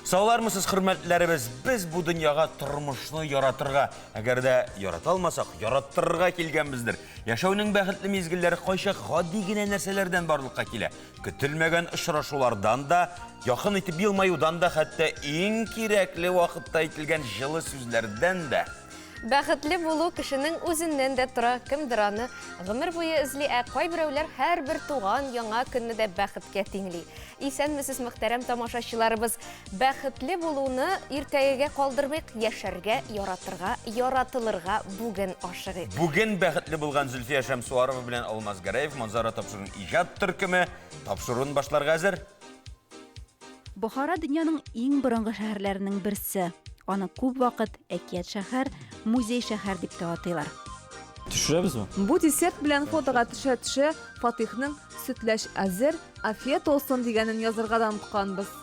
Саулармысыз, хөрмәтләребез, без бу дөньяга тормышны яратырга, әгәр дә ярата алмасак, яраттырырга килгәнбездер. Яшәүнең бәхетле мизгелләре кайчак гади генә нәрсәләрдән барлыкка килә. Көтелмәгән очрашулардан да, якын итеп елмаюдан да, хәтта иң кирәкле вакытта әйтелгән җылы сүзләрдән дә. Бәхетле булу кешенең үзеннән дә тора. Кемдер аны гомер буе эзли, ә кайберәүләр һәрбер туган яңа көнне дә бәхеткә тиңли. Исәнмесез, мөхтәрәм тамашачыларыбыз! Бәхетле булуны иртәгәгә калдырмыйк, яшәргә, яратырга, яратылырга бүген ашыгыйк. Бүген бәхетле булган Зөлфия Шәмсуарова белән Алмаз Гәрәев Манзара тапшыруының иҗат төркеме тапшыруын башларга әзер. Бохара дөньяның иң борынгы шәһәрләренең берсе. Аны күп вакыт әкият шәһәр, музей шәһәр дип тә атыйлар. Төшерәбезме? Бу десерт белән фотога төшә-төшә Фатыйхның Сөтләч әзер, афият олсын дигәнен язырга да онытканбыз.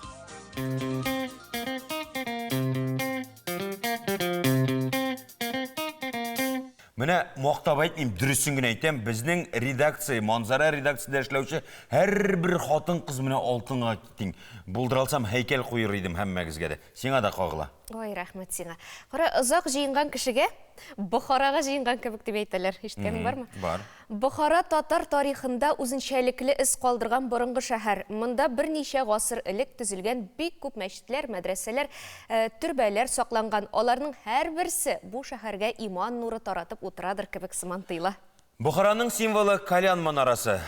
Менә мактап әйтмим, дөресен генә әйтәм, безнең редакция, Манзара редакциядә эшләүче һәрбер хатын-кыз менә алтынга тиң. Булдыра алсам, һәйкәл куер идем һәммәгезгә дә. Сиңа да кагыла. Ой, рәхмәт сиңа. Кара, озак җыенган кешегә Бохарага җыенган кебек дип әйтәләр. Ишеткәнең бармы? Бар. Бохара татар тарихында үзенчәлекле эз калдырган борынгы шәһәр. Монда берничә гасыр элек төзелгән бик күп мәчетләр, мәдрәсәләр, төрбәләр сакланган. Аларның һәрберсе бу шәһәргә иман нуры таратып утырадыр кебек сыман тоела. Бохараның символы Калян манарасы.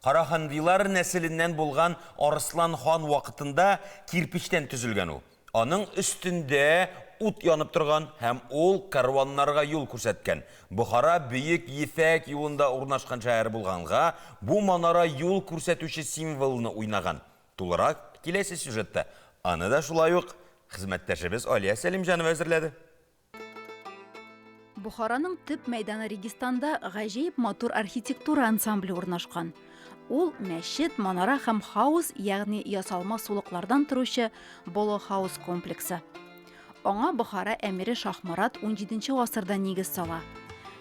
Караханлылар нәселеннән булган Арыслан хан вакытында кирпечтән төзелгән ул. Аның өстендә ут янып торган һәм ул кәрваннарга юл күрсәткән. Бохара Бөек Ефәк юлында урнашкан шәһәр булганга, бу манара юл күрсәтүче символны уйнаган. Тулырак киләсе сюжетта. Аны да шулай ук хезмәттәшебез Алия Сәлимҗанова әзерләде. Бохараның төп мәйданы Регистанда гаҗәеп матур архитектура ансамбле урнашкан. Ул мәчет, манара һәм хаус, ягъни ясалма сулыклардан торучы Боло-хаус комплексы. Аңа Бохара әмире Шаһморат 17 гасырда нигез сала.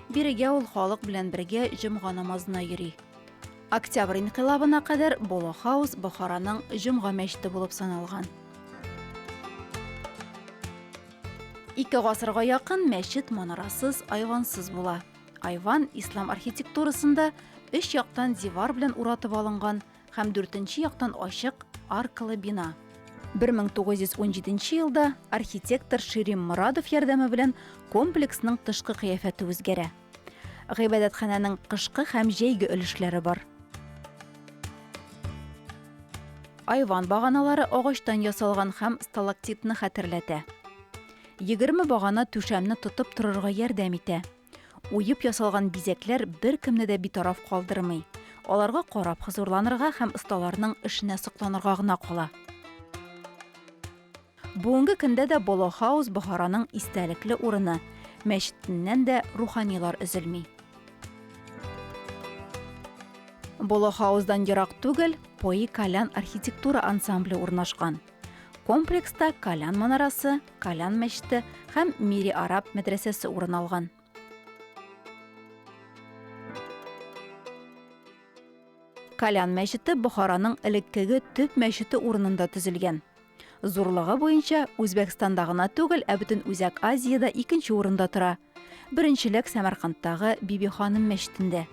Бирегә ул халык белән бергә җомга намазына йөри. Октябрь инкыйлабына кадәр Боло-хаус Бохараның җомга мәчете булып саналган. Ике гасырга якын мәчет манарасыз, айвансыз була. Айван ислам архитектурасында өч яктан дивар белән уратып алынган һәм дүртенче яктан ачык аркалы бина. 1917 елда архитектор Ширим Морадов ярдәме белән комплексның тышкы кыяфәте үзгәрә. Гыйбадәтханәнең кышкы һәм җәйге өлешләре бар. Айван баганалары агачтан ясалган һәм сталактитны хәтерләтә. 20 багана түшәмне тотып торырга ярдәм итә. Уеп ясалган бизәкләр беркемне дә битараф калдырмый. Аларга карап хозурланырга һәм осталарның эшенә сокланырга гына кала. Бүгенге көндә дә Боло-хаус Бохараның истәлекле урыны, мәчетеннән дә руханилар өзелми. Боло-хаусдан ерак түгел Пои-Калян архитектура ансамбле урнашкан. Комплекста Калян манарасы, Калян мәчете һәм Мири-Араб мәдрәсәсе урын алган. Калян мәчете Бохараның элеккеге төп мәчете урынында төзелгән. Зурлыгы буенча Үзбәкстанда гына түгел, ә бөтен Үзәк Азиядә икенче урында тора. Беренчелек Сәмәркандтагы Бибиханым мәчетендә.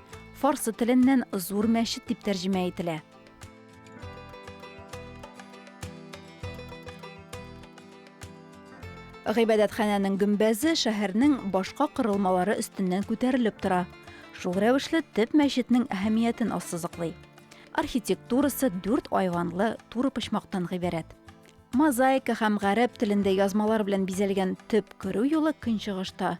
Фарсы теленнән зур мәчет дип тәрҗемә ителә. Гыйбадәтханәнең гөмбәзе шәһәрнең башка корылмалары өстеннән күтәрелеп тора. Шул рәвешле төп мәчетнең әһәмиятен ассызыклый. Архитектурасы дүрт айванлы туры почмактан гыйбарәт. Мозаика һәм гарәп телендә язмалар белән бизәлгән төп керү юлы көнчыгышта.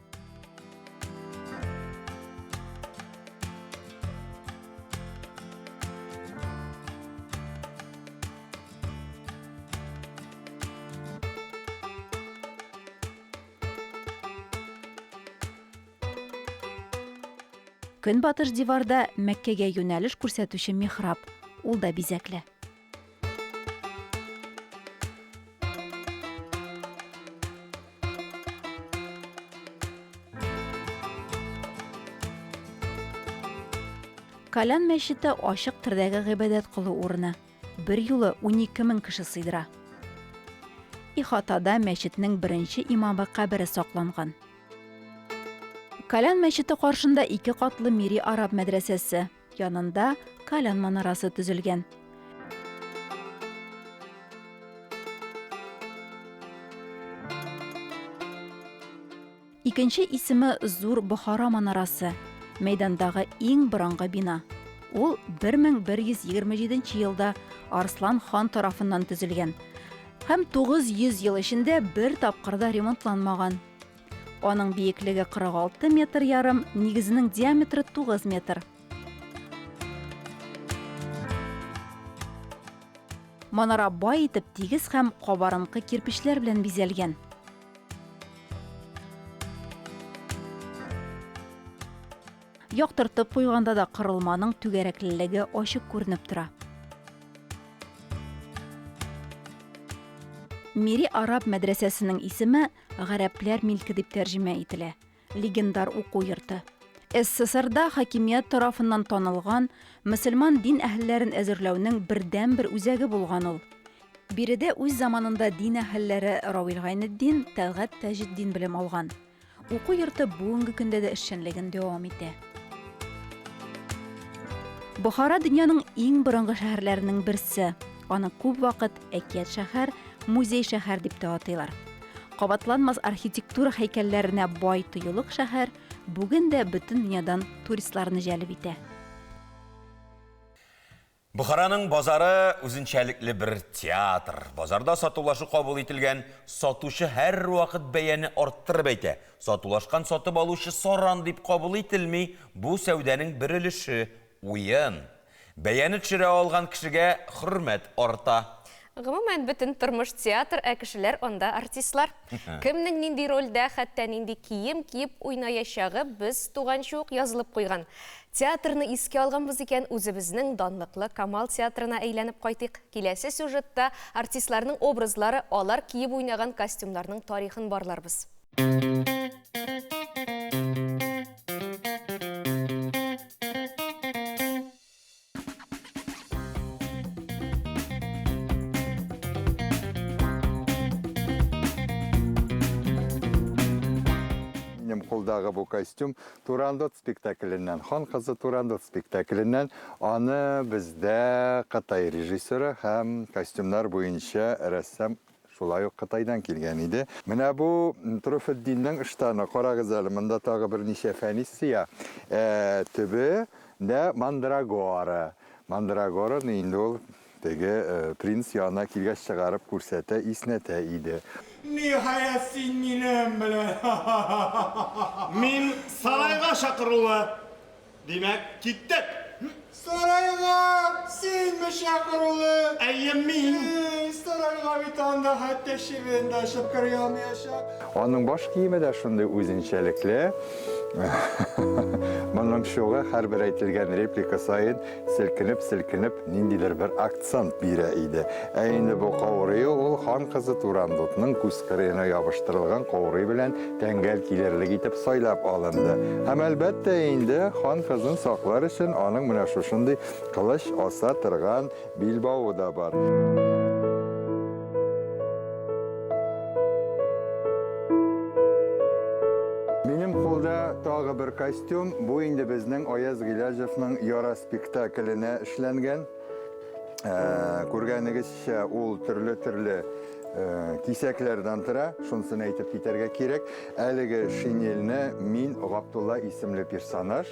Көнбатыш диварда Мәккәгә юнәлеш күрсәтүче михраб, ул да бизәкле. Калян мәчете ачык төрдәге гыйбадәт кылу урыны. Берьюлы 12 мең кеше сыйдыра. Ихатада мәчетнең беренче имамы кабере сакланган. Калян мәчете каршында ике катлы Мири араб мәдрәсәсе, янында Калян манарасы төзелгән. Икенче исеме Зур Бохара манарасы, мәйдандагы иң борынгы бина. Ул 1127 елда Арслан хан тарафыннан төзелгән һәм 900 ел эчендә бер тапкыр да ремонтланмаган. Аның биеклеге 46 метр ярым, нигезенең диаметры 9 метр. Манара бай итеп тигез һәм кабарынкы кирпечләр белән бизәлгән. Яктыртып куйганда да корылманың түгәрәклелеге ачык күренеп тора. Мири араб мәдрәсәсенең исеме гарәпләр милке дип тәрҗемә ителә. Легендар уку йорты. СССРда хакимият тарафыннан танылган мөселман дин әһелләрен әзерләүнең бердәнбер үзәге булган ул. Биредә үз заманында дин әһелләре Равил Гайнетдин, Тәлгать Таҗетдин белем алган. Уку йорты бүгенге көндә дә эшчәнлеген дәвам итә. Бохара дөньяның иң борынгы шәһәрләренең берсе. Аны күп вакыт әкият шәһәр, музей шәһәр дип тә атыйлар. Кабатланмас архитектура һәйкәлләренә бай тыюлык шәһәр бүген дә бөтен дөньядан туристларны җәлеп итә. Бохараның базары үзенчәлекле бер театр. Базарда сатулашу кабул ителгән, сатучы һәрвакыт бәяне арттырып әйтә. Сатулашкан сатып алучы саран дип кабул ителми, бу сәүдәнең бер өлеше, уен. Бәяне төшерә алган кешегә хөрмәт арта. Гомумән, бөтен тормыш театр, ә кешеләр анда артистлар. Кемнең нинди рольдә, хәтта нинди кием киеп уйнаячагы без туганчы ук язылып куйган. Театрны искә алганбыз икән, үзебезнең данлыклы Камал театрына әйләнеп кайтыйк. Киләсе сюжетта артистларның образлары, алар киеп уйнаган костюмнарның тарихын барларбыз. Минем кулдагы бу костюм Турандот спектакленнән, Хан кызы Турандот спектакленнән. Аны бездә Кытай режиссеры һәм костюмнар буенча рәссам Шулай ук Кытайдан килгән иде. Менә бу Трофетдиннең ыштаны, карагыз әле, монда тагы берничә фәнис сыя. Ә төбе дә мандрагора. Мандрагораны инде ул теге принц янына килгәч чыгарып күрсәтә, иснәтә иде. Ниһаять, син минем белән! Ха-ха-ха-ха-ха-ха! Мин сарайга чакырулы. Димәк, киттек! Сарайга синме чакырулы? Әйе, мин! Эй, сарайга бит анда хәтта чебен дә очып керә алмаячак. Аның баш киеме дә шундый үзенчәлекле. Моның чугы һәрбер әйтелгән реплика саен селкенеп-селкенеп ниндидер бер акцент бирә иде. Ә инде бу каурые ул хан кызы Турандотның күз кырыена ябыштырылган каурый белән тәңгәл килерлек итеп сайлап алынды. Һәм, әлбәттә инде, хан кызын саклар өчен аның менә шушындый кылыч аса торган билбавы да бар. Минем кулда тагы бер костюм, бу инде безнең Аяз Гыйләҗевның Яра спектакленә эшләнгән. Күргәнегезчә, ул төрле-төрле кисәкләрдән тора. Шунысын әйтеп китәргә кирәк. Әлеге шинельне мин Габдулла исемле персонаж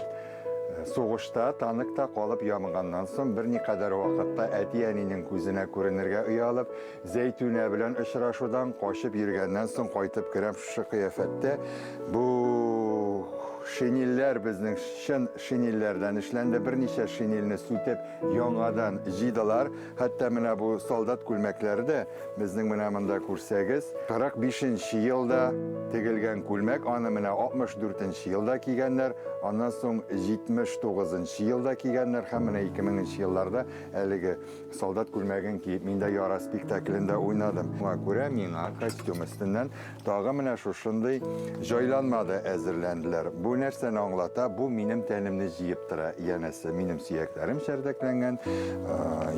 сугышта танкта калып янганнан соң берникадәр вакытта әти-әнинең күзенә күренергә оялып, Зәйтүнә белән очрашудан качып йөргәннән соң кайтып керәм шушы кыяфәттә. Бу шинельләр безнең чын шинельләрдән эшләнде. Берничә шинельне сүтеп, яңадан җыйдылар. Хәтта менә бу солдат күлмәкләре дә безнең менә монда күрсәгез, 45 нче елда тегелгән күлмәк, аны менә 64 нче елда кигәннәр, аннан соң 79 нчы елда кигәннәр һәм менә 2000 нче елларда әлеге солдат күлмәген киеп мин дә Яра спектаклендә уйнадым. Шуңа күрә миңа костюм өстеннән тагы менә шушындый җайланма да әзерләнделәр. Бу нәрсә? нәрсәне аңлата? Бу минем тәнемне җыеп тора. Янәсе, минем сөякләрем чәрдәкләнгән,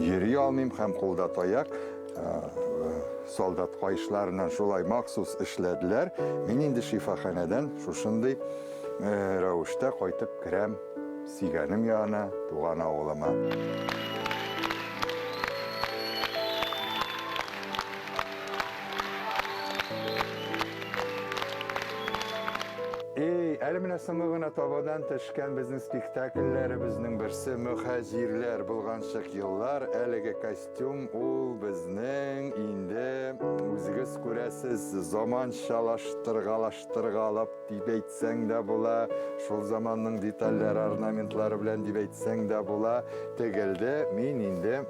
йөри алмыйм һәм кулда таяк. Солдат каешларыннан шулай махсус эшләделәр. Мин инде шифаханәдән шушындый рәвештә кайтып керәм сөйгәнем янына, туган авылыма. Эй, әле менә соңгы гына табадан төшкән безнең спектакльләребезнең берсе Мөхәҗирләр, болганчык еллар, әлеге костюм ул безнең инде үзегез күрәсез, заманчалаштыргалаштыргалап дип әйтсәң дә була, шул заманның детальләре, орнаментлары белән дип әйтсәң дә була, тегелде. Мин инде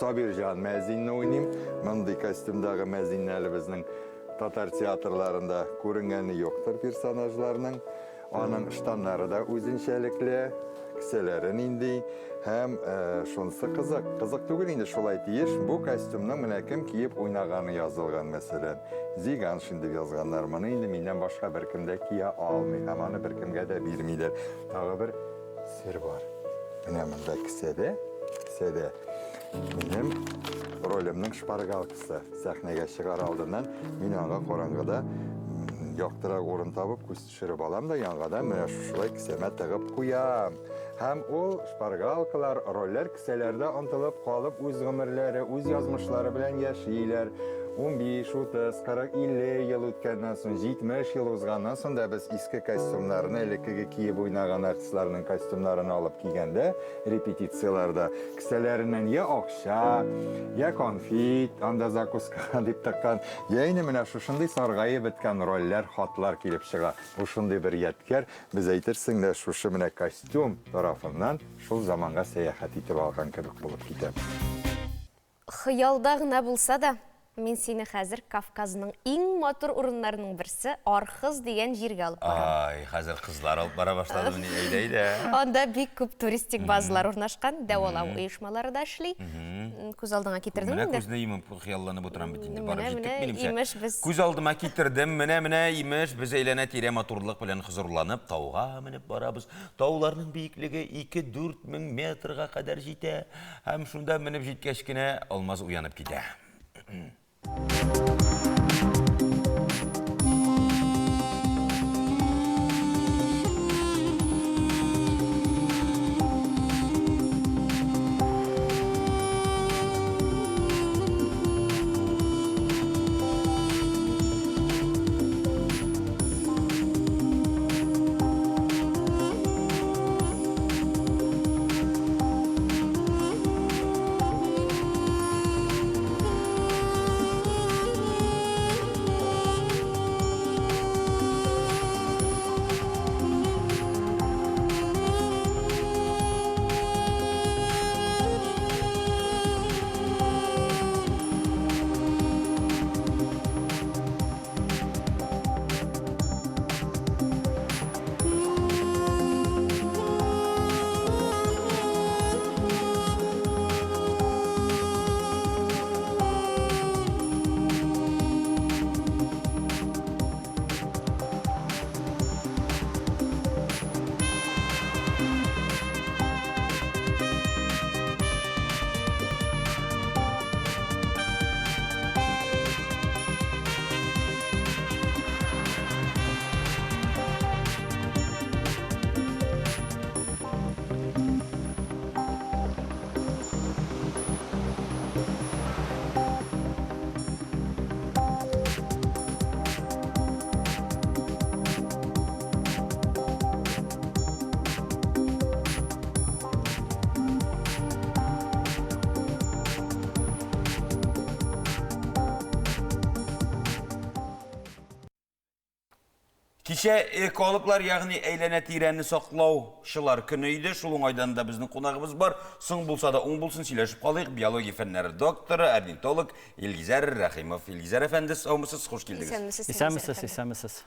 Сабирҗан мәзинне уйныйм. Мондый костюмдагы мәзинне әле безнең татар театрларында күренгәне юктыр персонажларның. Аның штаннары да үзенчәлекле, кесәләре нинди. Һәм шунысы кызык, кызык түгел инде шулай тиеш, бу костюмның менә кем киеп уйнаганы язылган, мәсәлән. Зиганшин дип язганнар. Моны инде миннән башка беркем дә кия алмый һәм аны беркемгә дә бирмиләр. Тагы бер Сер бар. Менә монда кесәдә, кесәдә минем ролемнең шпаргалкасы. Сәхнәгә чыгар алдыннан мин аңа караңгыда яктырак урын табып күз төшереп алам да яңадан менә шушылай кесәмә тыгып куям. Һәм ул шпаргалкалар, рольләр кесәләрдә онтылып калып үз гомерләре, үз язмышлары белән яшиләр. 15, 30, 40, 50 ел үткәннән соң, 70 ел узганнан соң да без иске костюмнарны, элеккеге киеп уйнаган артистларның костюмнарын алып кигәндә, репетицияләрдә кесәләреннән я акча, я конфет, анда закускага дип тыккан, я инде менә шушындый саргаеп беткән рольләр, хатлар килеп чыга. Бу шундый бер ядкәр, без әйтерсең лә шушы менә костюм тарафыннан шул заманга сәяхәт итеп алган кебек булып китә. Хыялда гына булса да, мин сине хәзер Кавказның иң матур урыннарының берсе Архыз дигән җиргә алып барам. Ай, хәзер кызлар алып бара башладымыни? Әйдә, әйдә. Анда бик күп туристик базалар урнашкан, дәвалау оешмалары да эшли. Күз алдыңа китердеңме Менә инде? күзне йомып хыялланып утырам бит инде. Барып Менә, җиттек, менә, минемчә. имеш, без Күз алдыма китердем, менә, менә, имеш, без әйләнә-тирә матурлык белән хозурланып, тауга менеп барабыз. Тауларның биеклеге 2-4 мең метрга кадәр җитә. Һәм шунда менеп җиткәч кенә Алмаз уянып китә. Кичә экологлар, ягъни әйләнә-тирәне саклаучылар көне иде. Шул уңайдан да безнең кунагыбыз бар. Соң булса да уң булсын, сөйләшеп калыйк. Биология фәннәре докторы, орнитолог Илгизәр Рәхимов. Илгизәр әфәнде, саумысыз, хуш килдегез. Исәнмесез, Илгизәр Исәнмесез, әфәнде. исәнмесез.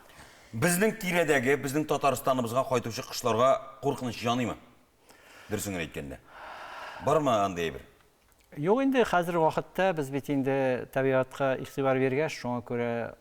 Безнең тирәдәге, безнең Татарстаныбызга кайтучы кошларга куркыныч яныймы? Дөресен генә әйткәндә. Бармы андый әйбер? Юк инде, хәзерге вакытта без бит инде табигатькә игътибар биргәч, шуңа күрә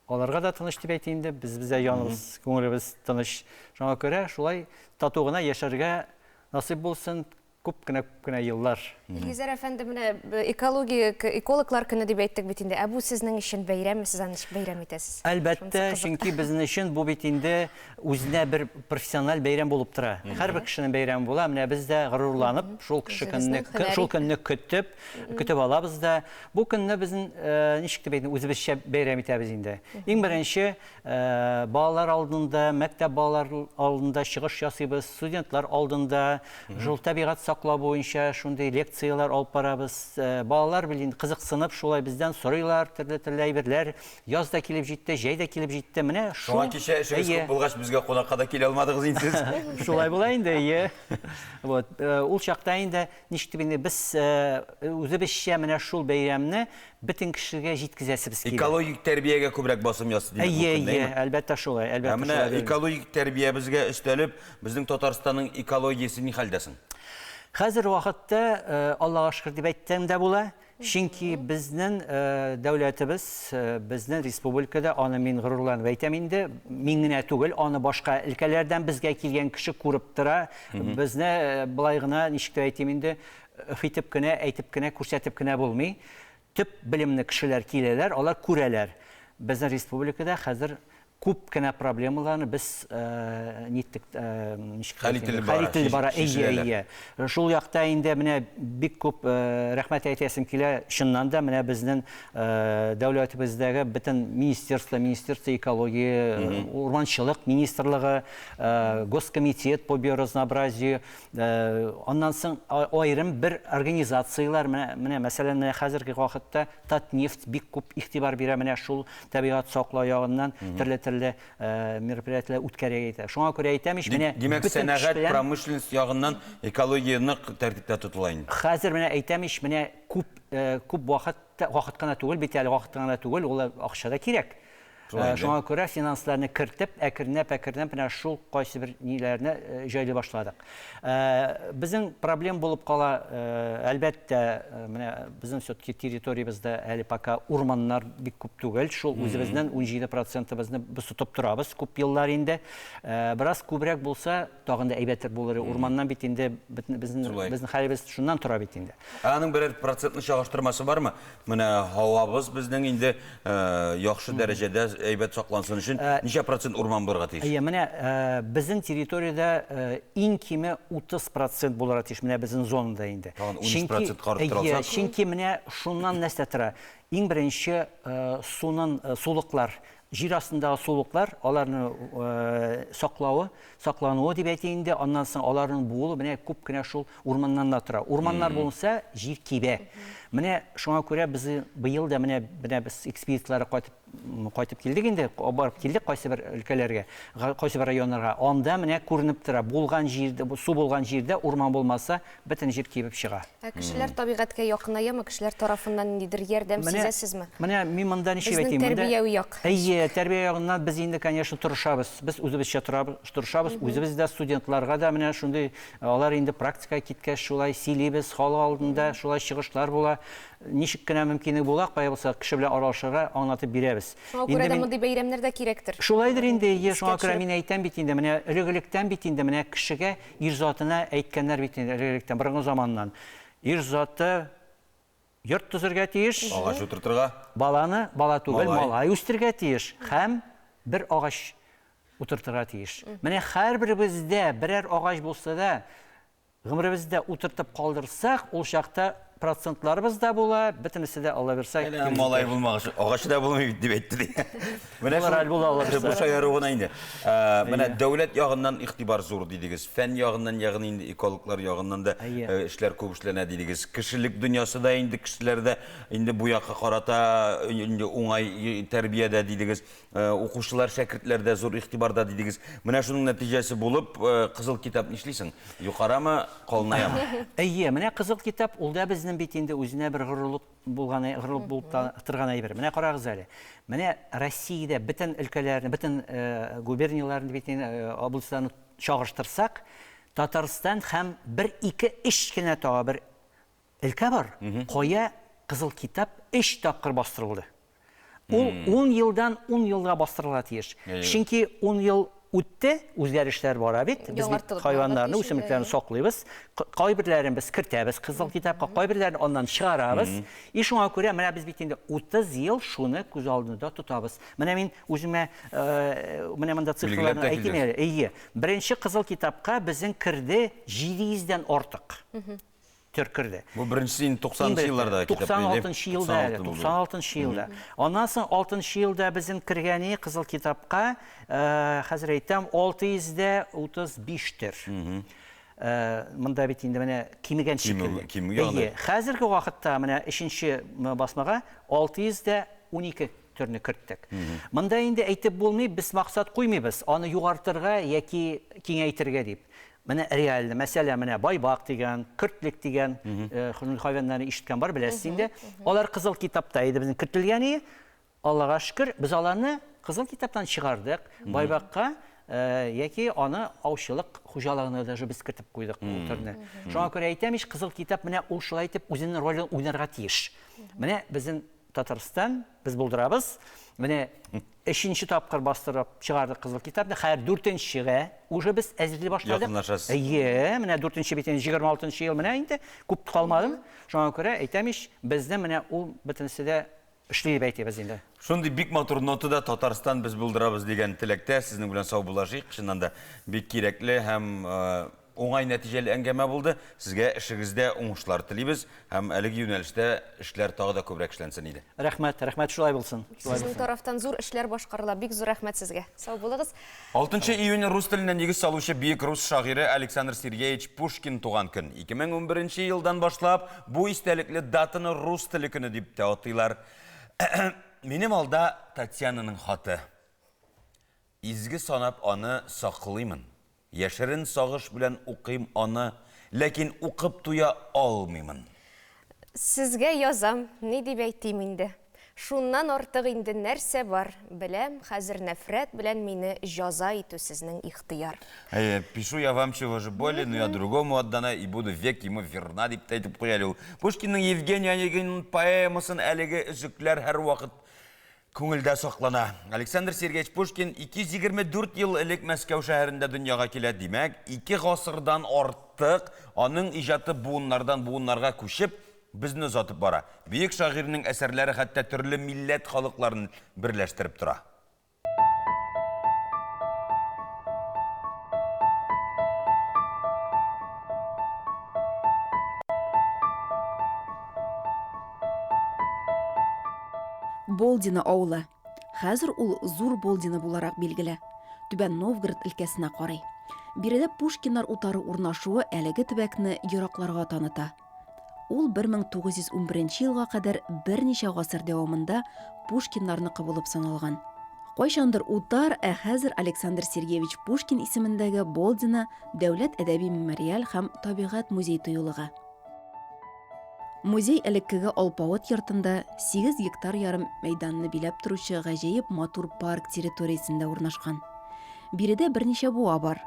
Аларга да тыныч дип әйтим инде, без бездә яныбыз, күңелебез тыныч. Шуңа күрә шулай тату гына яшәргә насыйп булсын күп кенә күп кенә еллар. Илгизәр әфәнде, менә экология, экологлар көне дип әйттек бит инде. Ә бу сезнең өчен бәйрәмме? Сез аны ничек бәйрәм итәсез? Әлбәттә, чөнки безнең өчен бу бит инде үзенә бер профессиональ бәйрәм булып тора. Һәрбер кешенең бәйрәме була. Менә без дә горурланып, шул кеше көнне, шул көнне көтеп, көтеп алабыз да. Бу көнне безнең ничек дип әйтим, үзебезчә бәйрәм итәбез инде. Иң беренче балалар алдында, мәктәп балалар алдында чыгыш ясыйбыз, студентлар алдында, шул табигать саклау буенча шундый лекцияләр алып барабыз. Балалар белән кызыксынып шулай бездән сорыйлар төрле-төрле әйберләр. Яз да килеп җитте, җәй дә килеп җитте. Менә шул. Шуңа кичә эшегез күп булгач, безгә кунакка да килә алмадыгыз инде сез. Шулай була инде, әйе. Вот, ул чакта инде ничек дип инде без үзебезчә менә шул бәйрәмне бөтен кешегә җиткезәсебез килә. Экологик тәрбиягә күбрәк басым ясый димәк, Әйе, әйе, әлбәттә шулай, әлбәттә Ә менә экологик тәрбиябезгә өстәлеп, безнең Татарстанның экологиясе ни хәлдә соң? Хәзер вакытта, Аллага шөкер дип әйтсәң дә була, чөнки безнең дәүләтебез, безнең республикада, аны мин горурланып әйтәм инде, мин генә түгел, аны башка өлкәләрдән безгә килгән кеше күреп тора, безне болай гына, ничек дип әйтим инде, өф итеп кенә, әйтеп кенә, күрсәтеп кенә булмый. Төп белемле кешеләр киләләр, алар күрәләр. Безнең республикада хәзер күп кенә проблемаларны без ниттек, ничек Хәл ителеп бара, хәл ителеп бара. Әйе, чишеләләр. әйе. Шул якта инде менә бик күп рәхмәт әйтәсем килә. Чыннан да менә безнең дәүләтебездәге бөтен министерство, министерство экологии, урманчылык министрлыгы, госкомитет по биоразнообразию, Аннан соң аерым бер организацияләр, менә, менә мәсәлән, менә хәзерге вакытта Татнефть бик күп игътибар бирә менә шул табигать саклау ягыннан төрле-төрле мероприятиеләр үткәрә итә. Шуңа күрә әйтәм ич, менә Димәк, сәнәгать, промышленность ягыннан экология нык тәртиптә тотыла инде. Хәзер менә әйтәм ич, менә күп, күп вакыт, вакыт кына түгел бит әле, вакыт кына түгел, ул акча да кирәк. Шуңа күрә финансларны кертеп, әкренләп-әкренләп менә шул кайсы бер ниләрне җайлый башладык. Безнең проблем булып кала, әлбәттә, менә безнең все-таки территориябездә әле пока урманнар бик күп түгел. Шул үзебезнең 17 процентыбызны без тотып торабыз күп еллар инде. Бераз күбрәк булса, тагын да әйбәтрәк булыр. Урманнан бит инде безнең безнең хәлебез шуннан тора бит инде. Ә аның берәр процентны чагыштырмасы бармы? Менә һавабыз безнең инде яхшы дәрәҗәдә әйбәт саклансын өчен ничә процент урман булырга тиеш? Әйе, менә безнең территориядә иң киме 30 процент булырга тиеш, менә безнең зонада инде. Тагын 13 процентка арттыра алсак. Чөнки менә шуннан нәрсә тора? Иң беренче сунын сулыклар, җир астындагы сулыклар, аларны саклавы, саклануы дип әйтик инде, аннан соң аларның буылуы менә күп кенә шул урманнан да тора. Урманнар булмаса, җир кибә. Менә шуңа күрә без быел да менә менә без экспедицияләргә кайтып кайтып килдек инде, барып килдек кайсы бер өлкәләргә, кайсы бер районнарга. Анда менә күренеп тора, булган җирдә, су булган җирдә урман булмаса, бөтен җир кибеп чыга. Ә кешеләр табигатькә якынаямы? Кешеләр тарафыннан ниндидер ярдәм сизәсезме? Менә мин монда ничек әйтим? Безнең тәрбияви як. Әйе, тәрбия ягыннан без инде, конечно, тырышабыз. Без үзебезчә тырышабыз. Үзебез дә студентларга да менә шундый, алар инде практикага киткәч, шулай сөйлибез, халык алдында шулай чыгышлар була. Ничек кенә мөмкинлек була, кая булса кеше белән аралашырга, аңлатып бирәбез. Шуңа күрә дә мондый бәйрәмнәр дә кирәктер. Шулайдыр инде, әйе, шуңа күрә мин әйтәм бит инде, менә элек-электән бит инде менә кешегә Ир затына әйткәннәр бит инде элек-электән, борынгы заманнан. Ир заты йорт төзергә тиеш. Агач утыртырга. Баланы, бала түгел, малай үстерергә тиеш һәм бер агач утыртырга тиеш. Менә һәрберебездә берәр агач булса да, гомеребездә утыртып калдырсак, ул чакта процентларыбыз да була, бөтенесе дә Алла бирсә. Әле малай булмагач, агачы да булмый бит дип әйтте ди. Менә шул әле була Алла бирсә. Бу шаяру гына инде. Менә дәүләт ягыннан игътибар зур дидегез. Фән ягыннан, ягъни инде экологлар ягыннан да эшләр күп эшләнә дидегез. Кешелек дөньясы да инде кешеләр дә инде бу якка карата инде уңай тәрбиядә дидегез. Укучылар, шәкертләр дә зур игътибарда дидегез. Менә шуның нәтиҗәсе булып, Кызыл китап нишлисең? Юкарамы, калынаямы? Әйе, менә Кызыл китап ул да безнең бит инде үзенә бер горурлык булган, горурлык булып та торган әйбер. Менә карагыз әле. Менә Россиядә бөтен өлкәләрне, бөтен губернияләрне бит инде областьларны чагыштырсак, Татарстан һәм бер, ике, өч кенә тагы бер өлкә бар, кая Кызыл китап өч тапкыр бастырылды. Ул 10 елдан 10 елга бастырылырга тиеш. Чөнки 10 ел үтте, үзгәрешләр бара бит. Без бит хайваннарны, үсемлекләрне саклыйбыз. Кайберләрен без кертәбез Кызыл китапка, кайберләрен аннан чыгарабыз. И шуңа күрә менә без бит инде 30 ел шуны күз алдында тотабыз. Менә мин үземә менә монда цифрларны әйтим әле. Әйе. Беренче Кызыл китапка безнең керде 700 дән артык. төр керде. Бу беренчесе инде 90 нчы елларда китап. 96 нчы елда әле, 96 нчы елда. Аннан соң 6 нчы елда безнең кергәне Кызыл китапка, хәзер әйтәм, 635 төр. Монда бит инде менә кимегән шикелле. Әйе, хәзерге вакытта менә өченче басмага 612 төрне керттек. Монда инде әйтеп булмый, без максат куймыйбыз, аны югартырга яки киңәйтергә дип. Менә реально, мәсәлән, менә байбак дигән, көртлек дигән хайваннарны ишеткән бар, беләсез инде. Алар кызыл китапта иде безнең кертелгән иде. Аллага шөкер, без аларны кызыл китаптан чыгардык. Байбакка яки аны аучылык хуҗалыгына даже без кертеп куйдык ул төрне. Шуңа күрә әйтәм ич, кызыл китап менә ул шулай итеп үзенең ролен уйнарга тиеш. Менә безнең Татарстан, без булдырабыз. Менә өченче тапкыр бастырып чыгардык Кызыл китапны. Хәер, дүртенчегә уже без әзерли башладык. Якынлашасыз. Әйе, менә дүртенче бит инде 26 ел менә инде күп калмады. Шуңа күрә әйтәм ич, безне менә ул бөтенесе дә эшли дип әйтәбез инде. Шундый бик матур нотада Татарстан без булдырабыз дигән теләктә сезнең белән саубуллашыйк. Чыннан да бик кирәкле һәм Уңай нәтиҗәле әңгәмә булды. Сезгә эшегездә уңышлар телибез һәм әлеге юнәлештә эшләр тагы да күбрәк эшләнсен иде. Рәхмәт, рәхмәт, шулай булсын. Шулай Сезнең булсын. тарафтан зур эшләр башкарыла. Бик зур рәхмәт сезгә. Сау булыгыз. Алтынчы июнь рус теленә нигез салучы бөек рус шагыйре Александр Сергеевич Пушкин туган көн. 2011 елдан башлап бу истәлекле датаны рус теле көне дип тә атыйлар. Минем алда Татьянаның хаты. Изге санап аны саклыймын. Яшерен сагыш белән укыйм аны, ләкин укып туя алмыймын. Сезгә язам, ни дип әйтим инде. Шуннан артык инде нәрсә бар, беләм, хәзер нәфрәт белән мине җаза итү сезнең ихтыяр. Әйе, пишу я вам чего же более, но я другому отдана и буду век ему верна, дип тә әйтеп куя әле ул. Пушкинның Евгений Онегин поэмасын әлеге өзекләр һәрвакыт Күңелдә саклана. Александр Сергеевич Пушкин 224 ел элек Мәскәү шәһәрендә дөньяга килә. Димәк, ике гасырдан артык аның иҗаты буыннардан буыннарга күчеп, безне озатып бара. Бөек шагыйрьнең әсәрләре хәтта төрле милләт халыкларын берләштереп тора. Болдино авылы. Хәзер ул Зур Болдино буларак билгеле. Түбән Новгород өлкәсенә карый. Биредә Пушкиннар утары урнашуы әлеге төбәкне еракларга таныта. Ул 1911 елга кадәр берничә гасыр дәвамында Пушкиннарныкы булып саналган. Кайчандыр утар, ә хәзер Александр Сергеевич Пушкин исемендәге Болдино дәүләт әдәби-мемориаль һәм табигать музей-тыюлыгы. Музей элеккеге алпавыт йортында 8 гектар ярым мәйданны биләп торучы гаҗәеп матур парк территориясендә урнашкан. Биредә берничә буа бар.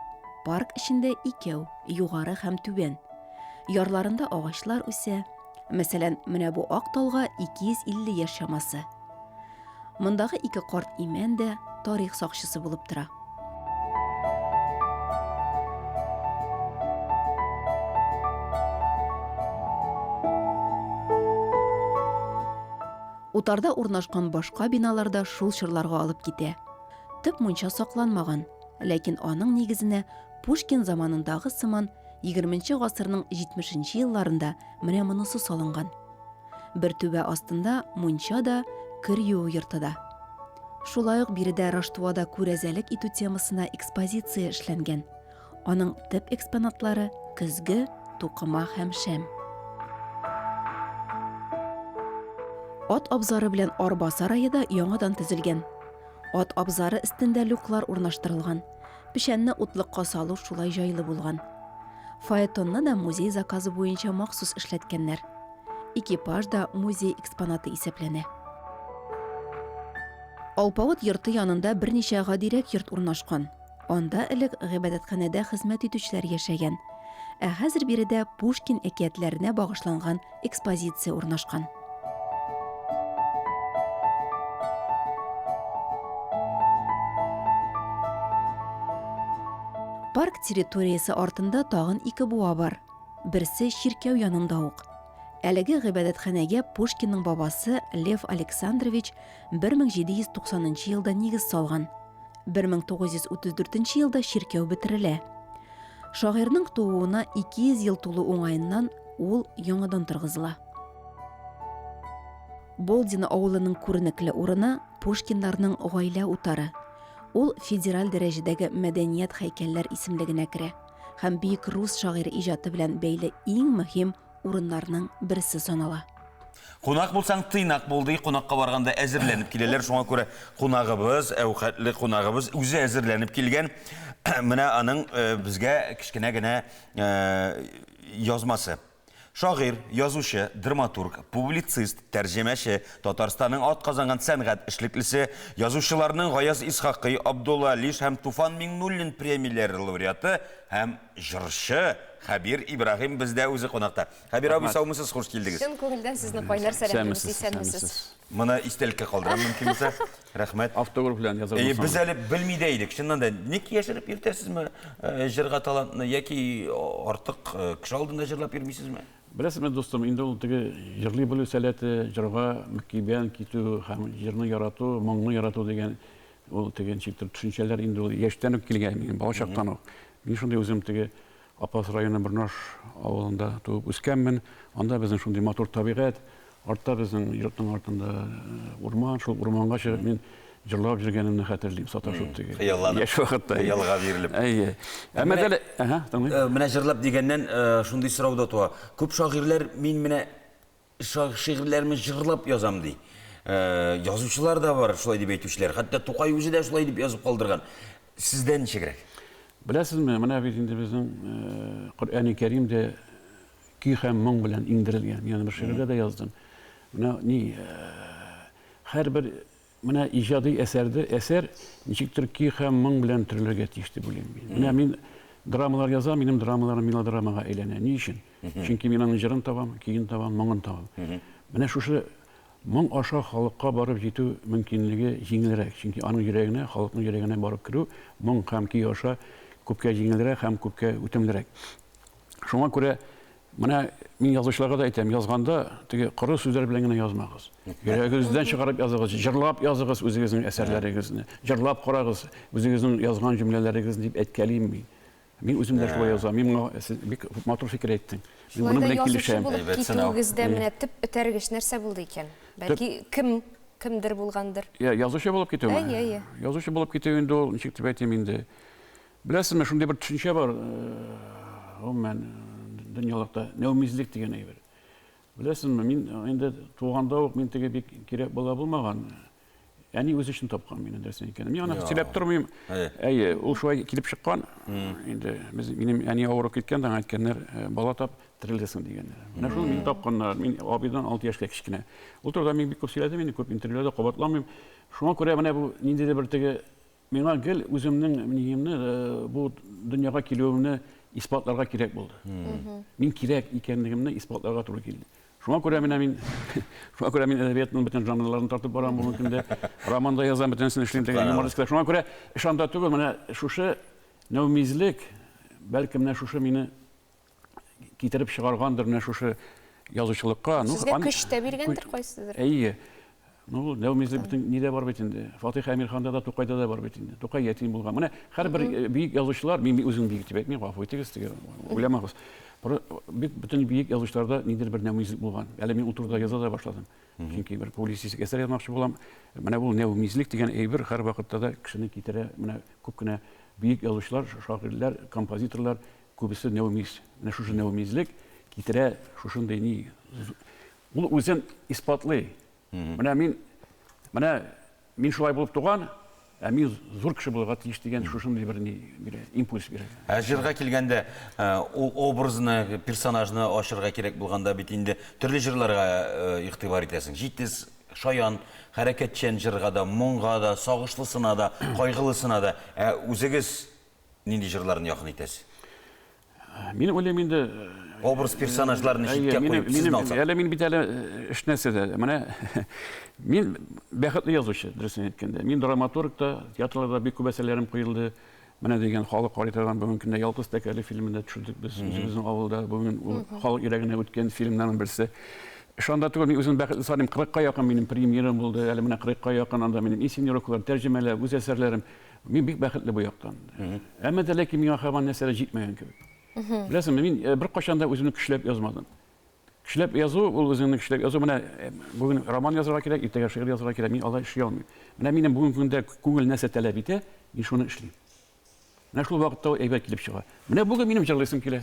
Парк эчендә икәү, югары һәм түбән. Ярларында агачлар үсә. Мәсәлән, менә бу ак талга 250 яшь чамасы. Мондагы ике карт имән дә тарих сакчысы булып тора. Утарда урнашкан башка биналар да шул чорларга алып китә. Төп мунча сакланмаган, ләкин аның нигезенә Пушкин заманындагы сыман 20 гасырның 70 нче елларында менә монысы салынган. Бер түбә астында мунча да, кер юу йорты да. Шулай ук биредә Раштуада күрәзәлек итү темасына экспозиция эшләнгән. Аның төп экспонатлары, көзге, тукыма һәм шәм. Ат абзары белән арба сарае да яңадан төзелгән. Ат абзары өстендә люклар урнаштырылган. Печәнне утлыкка салу шулай җайлы булган. Фаэтонны да музей заказы буенча махсус эшләткәннәр. Экипаж да музей экспонаты исәпләнә. Алпавыт йорты янында берничә гадирәк йорт урнашкан. Анда элек гыйбадәтханәдә хезмәт итүчеләр яшәгән. Ә хәзер биредә Пушкин әкиятләренә багышланган экспозиция урнашкан. Парк территориясе артында тагын ике буа бар. Берсе чиркәү янында ук. Әлеге гыйбадәтханәгә Пушкинның бабасы Лев Александрович 1790 елда нигез салган. 1934 елда чиркәү бетерелә. Шагыйрьнең тууына 200 ел тулу уңаеннан ул яңадан торгызыла. Болдино авылының күренекле урыны Пушкиннарның гаилә утары. Ул федераль дәрәҗәдәге мәдәният һәйкәлләр исемлегенә керә һәм бөек рус шагыйре иҗаты белән бәйле иң мөһим урыннарның берсе санала. Кунак булсаң, тыйнак бул, ди. Кунакка барганда әзерләнеп киләләр. Шуңа күрә кунагыбыз, әүхәтле кунагыбыз үзе әзерләнеп килгән. Менә аның безгә кечкенә генә язмасы. Шагыйрь, язучы, драматург, публицист, тәрҗемәче, Татарстанның атказанган сәнгать эшлеклесе, язучыларның Гаяз Исхакый, Абдулла Алиш һәм Туфан Миңнуллин премияләре лауреаты һәм җырчы Хәбир Ибраһим бездә үзе кунакта. Хәбир абый, саумысыз, хуш килдегез. Чын күңелдән сезне кайнар сәламлибез, исәнмесез. Моны истәлеккә калдырам, мөмкин булса. Рәхмәт. Автограф белән язар булсаң. Без әле белми дә идек. Чыннан да, ник яшереп йөртәсезме җырга талантны яки артык кеше алдында җырлап йөрмисезме? Беләсезме, дустым, инде ул теге җырлый белү сәләте, җырга мөкиббән китү һәм җырны ярату, моңны ярату дигән ул теге ничектер төшенчәләр инде ул яшьтән үк килгән минем, балачактан ук. Мин шундый үзем теге Апас районы Борнаш авылында туып үскәнмен. Анда безнең шундый матур табигать. Артта безнең йортның артында урман. Шул урманга чыгып мин җырлап йөргәнемне хәтерлим, саташып теге. Хыялланып. Яшь вакытта. Хыялга бирелеп. Әйе. Әмма әле, әһә, тыңлыйм. Менә җырлап дигәннән шундый сорау да туа. Күп шагыйрьләр мин менә Шигырьләремне җырлап язам, ди. Язучылар да бар шулай дип әйтүчеләр. Хәтта Тукай үзе дә шулай дип язып калдырган. Сездә ничегрәк? Беләсезме, менә бит инде безнең Коръәни Кәрим дә көй һәм моң белән иңдерелгән. Мин аны бер шигырьдә дә яздым. Менә ни, һәрбер Менә иҗади әсәрдә әсәр ничектер көй һәм моң белән төрелергә тиеш дип уйлыйм мин. Менә мин драмалар язам, минем драмаларым мелодрамага әйләнә. Ни өчен? Чөнки мин аның җырын табам, көен табам, моңын табам. Менә шушы моң аша халыкка барып җитү мөмкинлеге җиңелрәк. Чөнки аның йөрәгенә, халыкның йөрәгенә барып керү моң һәм көй аша күпкә җиңелрәк һәм күпкә үтемлерәк. Шуңа күрә Менә мин язучыларга да әйтәм, язганда теге коры сүзләр белән генә язмагыз. Йөрәгегездән чыгарып языгыз, җырлап языгыз үзегезнең әсәрләрегезне, җырлап карагыз үзегезнең язган җөмләләрегезне дип әйткәлим мин. Мин үзем дә шулай язам. Мин моңа сез бик матур фикер әйттең. Мин Шулай моның да белән язучы килешәм. булып Әйбәт сынау. китүегездә менә төп этәргеч нәрсә булды икән? Бәлки кем, кемдер булгандыр? Я, язучы булып китүме? Әйе, әйе. Язучы булып китү инде ул, ничек дип әйтим инде. Беләсезме, шундый бер төшенчә бар, гомумән, дөньялыкта, нәүмизлек дигән әйбер. Беләсезме, мин инде туганда ук мин теге бик кирәк бала булмаган. Әни үзе өчен тапкан мине, дөресен әйткәндә. Мин аны сөйләп тормыйм. Әйе, ул шулай килеп чыккан. Инде без минем әни авырып киткән дә, әйткәннәр, бала тап, терелерсең дигәннәр. Менә шул мине тапканнар. Мин абыйдан 6 яшькә кечкенә. Ул турыда мин бик күп сөйләдем инде, күп интервьюларда кабатламыйм. Шуңа күрә менә бу ниндидер бер теге Миңа гел үземнең ниемне, бу дөньяга килүемне исбатларга кирәк булды. Мин кирәк икәнлегемне исбатларга туры килде. Шуңа күрә менә мин шуңа күрә мин әдәбиятның бөтен жанрларын тартып барам бүгенге көндә. Роман да язам, бөтенесен эшлим, теге юмористка. Шуңа күрә эш анда түгел, менә шушы нәүмизлек, бәлкем менә шушы мине китереп чыгаргандыр менә шушы язучылыкка. Ну, Сезгә көч тә биргәндер кайсыдыр. Әйе. Ну, нәүмизлек бөтен нидә бар бит инде. Фатих Әмирханда да, Тукайда да бар бит инде. Тукай ятим булган. Менә һәрбер э, бөек язучылар, мин үзем бөек дип әйтмим, гафу итегез, теге уйламагыз. Бик бөтен бөек язучыларда ниндидер бер нәүмизлек булган. Әле мин ул турыда яза да башладым. Чөнки бер публицистик әсәр язмакчы булам. Менә ул нәүмизлек дигән әйбер һәрвакытта да кешене китерә. Менә күп кенә бөек язучылар, шагыйрьләр, композиторлар Күбесе нәүмиз. Менә шушы нәүмизлек китерә шушындый ни. Ул үзен исбатлый. Менә мин, менә мин шулай булып туган, ә мин зур кеше булырга тиеш дигән шушындый бер ни бирә, импульс бирә. Ә җырга килгәндә, ул образны, персонажны ачырга кирәк булганда бит инде төрле җырларга игътибар итәсең. Җитез, шаян, хәрәкәтчән җырга да, моңга да, сагышлысына да, кайгылысына да. Ә үзегез Нинди җырларны якын итәсез? Мин уйлыйм инде образ персонажларны читкә куеп, сезне алсак. Әле мин бит әле эш нәрсәдә. Менә мин бәхетле язучы, дөресен әйткәндә. Мин драматург та, театрларда бик күп әсәрләрем куелды. Менә дигән халык карый торган бүгенге көндә Ялгыз тәкәле фильмын да төшердек без үзебезнең авылда. Бүген ул халык йөрәгенә үткән фильмнарның берсе. Эш анда түгел, мин үзем бәхетле саныйм. 40-ка якын минем премьерам булды. Әле менә 40-ка якын анда минем инсценировкалар, тәрҗемәләр, үз әсәрләрем. Мин бик бәхетле бу яктан. Әмма дә ләкин миңа һаман нәрсәдер җитмәгән кебек. Беләсеңме, мин беркайчан да үземне көчләп язмадым. Көчләп язу, ул үзеңне көчләп язу. Менә бүген роман язарга кирәк, иртәгә шигырь язарга кирәк. Мин алай эшли алмыйм. Менә минем бүгенге көндә күңел нәрсә таләп итә, мин шуны эшлим. Менә шул вакытта ул әйбәт килеп чыга. Менә бүген минем җырлыйсым килә.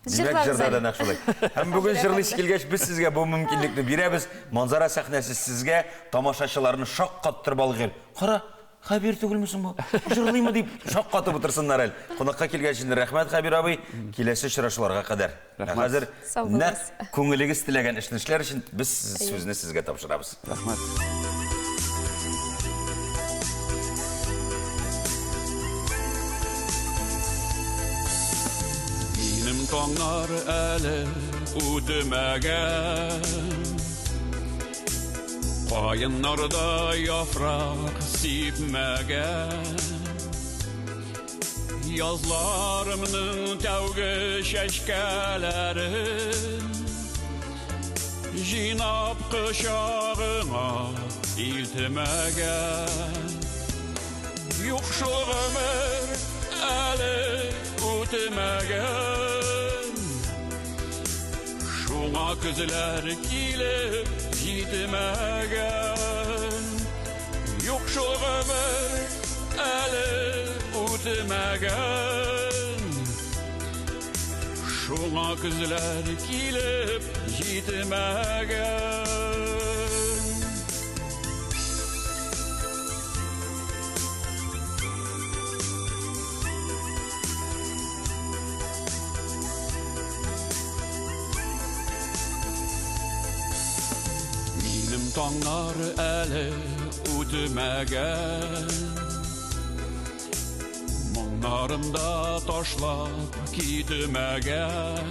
Димәк, җырда да нәкъ шулай. Һәм бүген җырлыйсы килгәч, без сезгә бу мөмкинлекне бирәбез. Манзара сәхнәсе сезгә тамашачыларны шаккаттырып алгыр. Кара, Хәбир түгелме соң бу? Җырлыймы дип шаккатып утырсыннар әле. Кунакка килгән өчен рәхмәт, Хәбир абый. Киләсе очрашуларга кадәр. Ә хәзер нәкъ күңелегез теләгән эшне эшләр өчен без сүзне сезгә тапшырабыз. Рәхмәт. Минем таңнар әле үтмәгән. Каеннарда яфрак сипмәгән. Язларымның тәүге чәчкәләре Җыйнап кочагыңа илтмәгән. Юк шул гомер әле үтмәгән. Шуңа көзләр килеп җитмәгән. Юк шул гомер әле үтмәгән. Шуңа көзләр килеп җитмәгән. Минем таңнар әле үтмәгән. Моңнарым да ташлап китмәгән.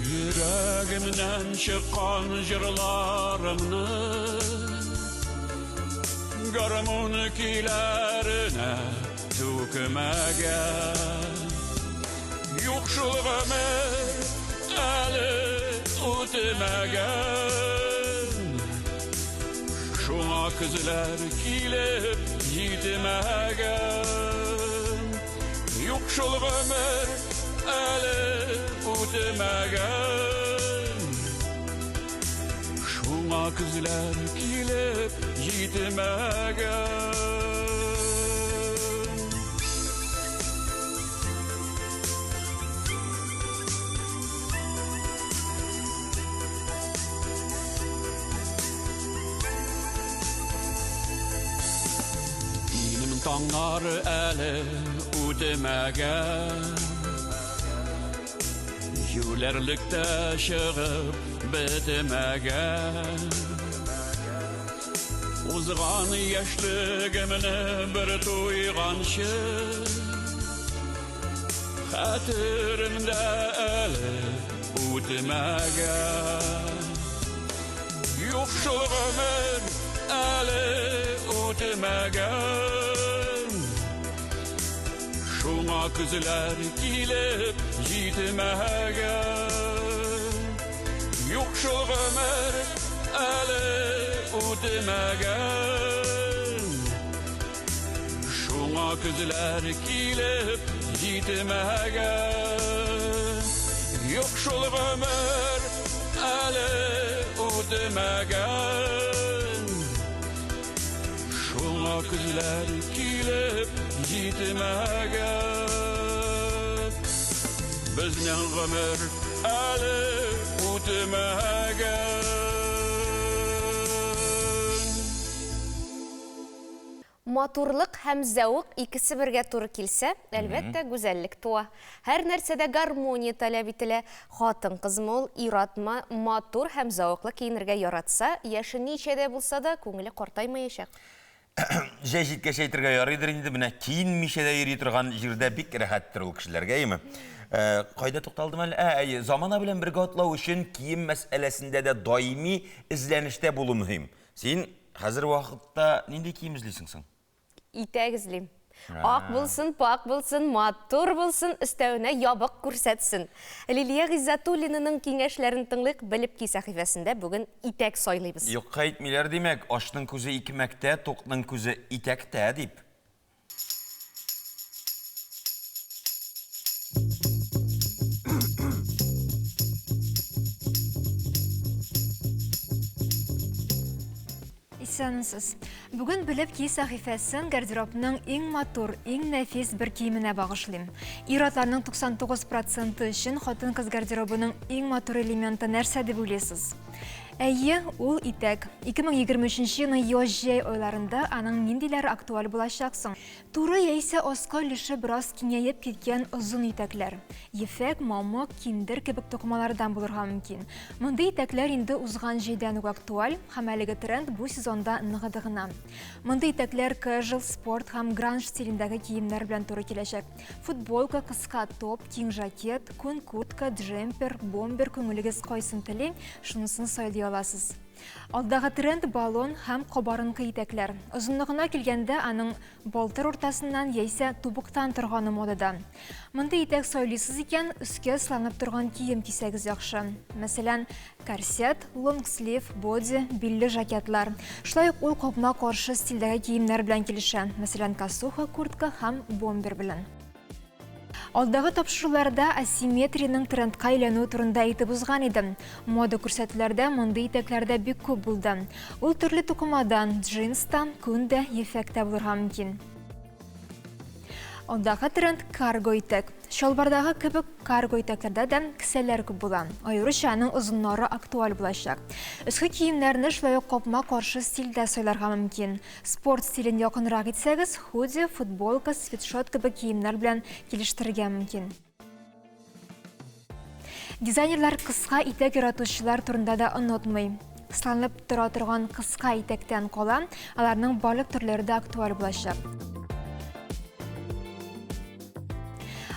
Йөрәгемнән чыккан җырларымны Гармун көйләренә түкмәгән. Юк шул гомер әле үтмәгән. Шуңа көзләр килеп җитмәгән. Юк шул гомер әле үтмәгән. Шуңа көзләр килеп җитмәгән. Минем таңнар әле үтмәгән. Юләрлек тә чыгып бетмәгән. Узган яшьлегемне бер туйганчы Хәтеремдә әле үтмәгән. Юк шул гомер әле үтмәгән. Шуңа көзләр килеп җитмәгән. Юк шул гомер әле үтмәгән. Шуңа көзләр килеп җитмәгән. Юк шул гомер әле үтмәгән. Шуңа көзләр килеп җитмәгән. Безнең гомер әле үтмәгән. Матурлык һәм зәвык икесе бергә туры килсә, әлбәттә, гүзәллек туа. Һәр нәрсәдә гармония таләп ителә. Хатын-кызмы ул, ир-атмы, матур һәм зәвыклы киенергә яратса, яше ничәдә булса да, күңеле картаймаячак. Җәй җиткәч әйтергә ярыйдыр инде, менә киенмичә дә йөри торган җирдә бик рәхәттер ул кешеләргә, әйеме? Кайда тукталдым әле? Ә, әйе, замана белән бергә атлау өчен кием мәсьәләсендә дә даими эзләнештә булу мөһим. Син хәзер вакытта нинди кием эзлисең соң? Итәк эзлим. Ак булсын, пак булсын, матур булсын, өстәвенә ябык күрсәтсен. Лилия Гыйззәтуллинаның киңәшләрен тыңлыйк, Белеп ки сәхифәсендә бүген итәк сайлыйбыз. Юкка әйтмиләр, димәк, ачның күзе икмәктә, тукның күзе итәктә, дип. Исәнмесез. Бүген Белеп ки сәхифәсен гардеробның иң матур, иң нәфис бер киеменә багышлыйм. Ир-атларның 99 проценты өчен хатын-кыз гардеробының иң матур элементы нәрсә дип уйлыйсыз? Әйе, ул итәк. 2023 елның яз-җәй айларында аның ниндиләре актуаль булачак соң? Туры яисә аскы өлеше бераз киңәеп киткән озын итәкләр. Ефәк, мамык, киндер кебек тукымалардан булырга мөмкин. Мондый итәкләр инде узган җәйдән үк актуаль һәм әлеге тренд бу сезонда ныгыды гына. Мондый итәкләр кэжуал, спорт һәм гранж стилендәге киемнәр белән туры киләчәк. Футболка, кыска топ, киң жакет, күн куртка, джемпер, бомбер күңелегез кайсын тели, шунысын сайлый аласыз. Алдагы тренд баллон һәм кабарынкы итәкләр. Озынлыгына килгәндә, аның балтыр уртасыннан яисә тубыктан торганы модада. Мондый итәк сайлыйсыз икән, өскә сыланып торган кием кисәгез яхшы. Мәсәлән, корсет, лонгслив, боди, билле жакетлар. Шулай ук ул капма-каршы стильдәге киемнәр белән килешә, мәсәлән, косуха куртка һәм бомбер белән. Алдагы тапшыруларда асимметриянең трендка әйләнүе турында әйтеп узган идем. Мода күрсәтүләрдә мондый итәкләр дә бик күп булды. Ул төрле тукымадан, джинс та, күн дә, ефәк тә булырга мөмкин. Алдагы тренд карго итәк. Чалбардагы кебек карго итәкләрдә дә кесәләр күп була. Аеруча аның озыннары актуаль булачак. Өске киемнәрне шулай ук капма-каршы стильдә сайларга мөмкин. Спорт стилен якынрак итсәгез, худи, футболка, свитшот кебек киемнәр белән килештерергә мөмкин. Дизайнерлар кыска итәк яратучылар турында да онытмый. Сыланып тора торган кыска итәктән кала, аларның барлык төрләре дә актуаль булачак.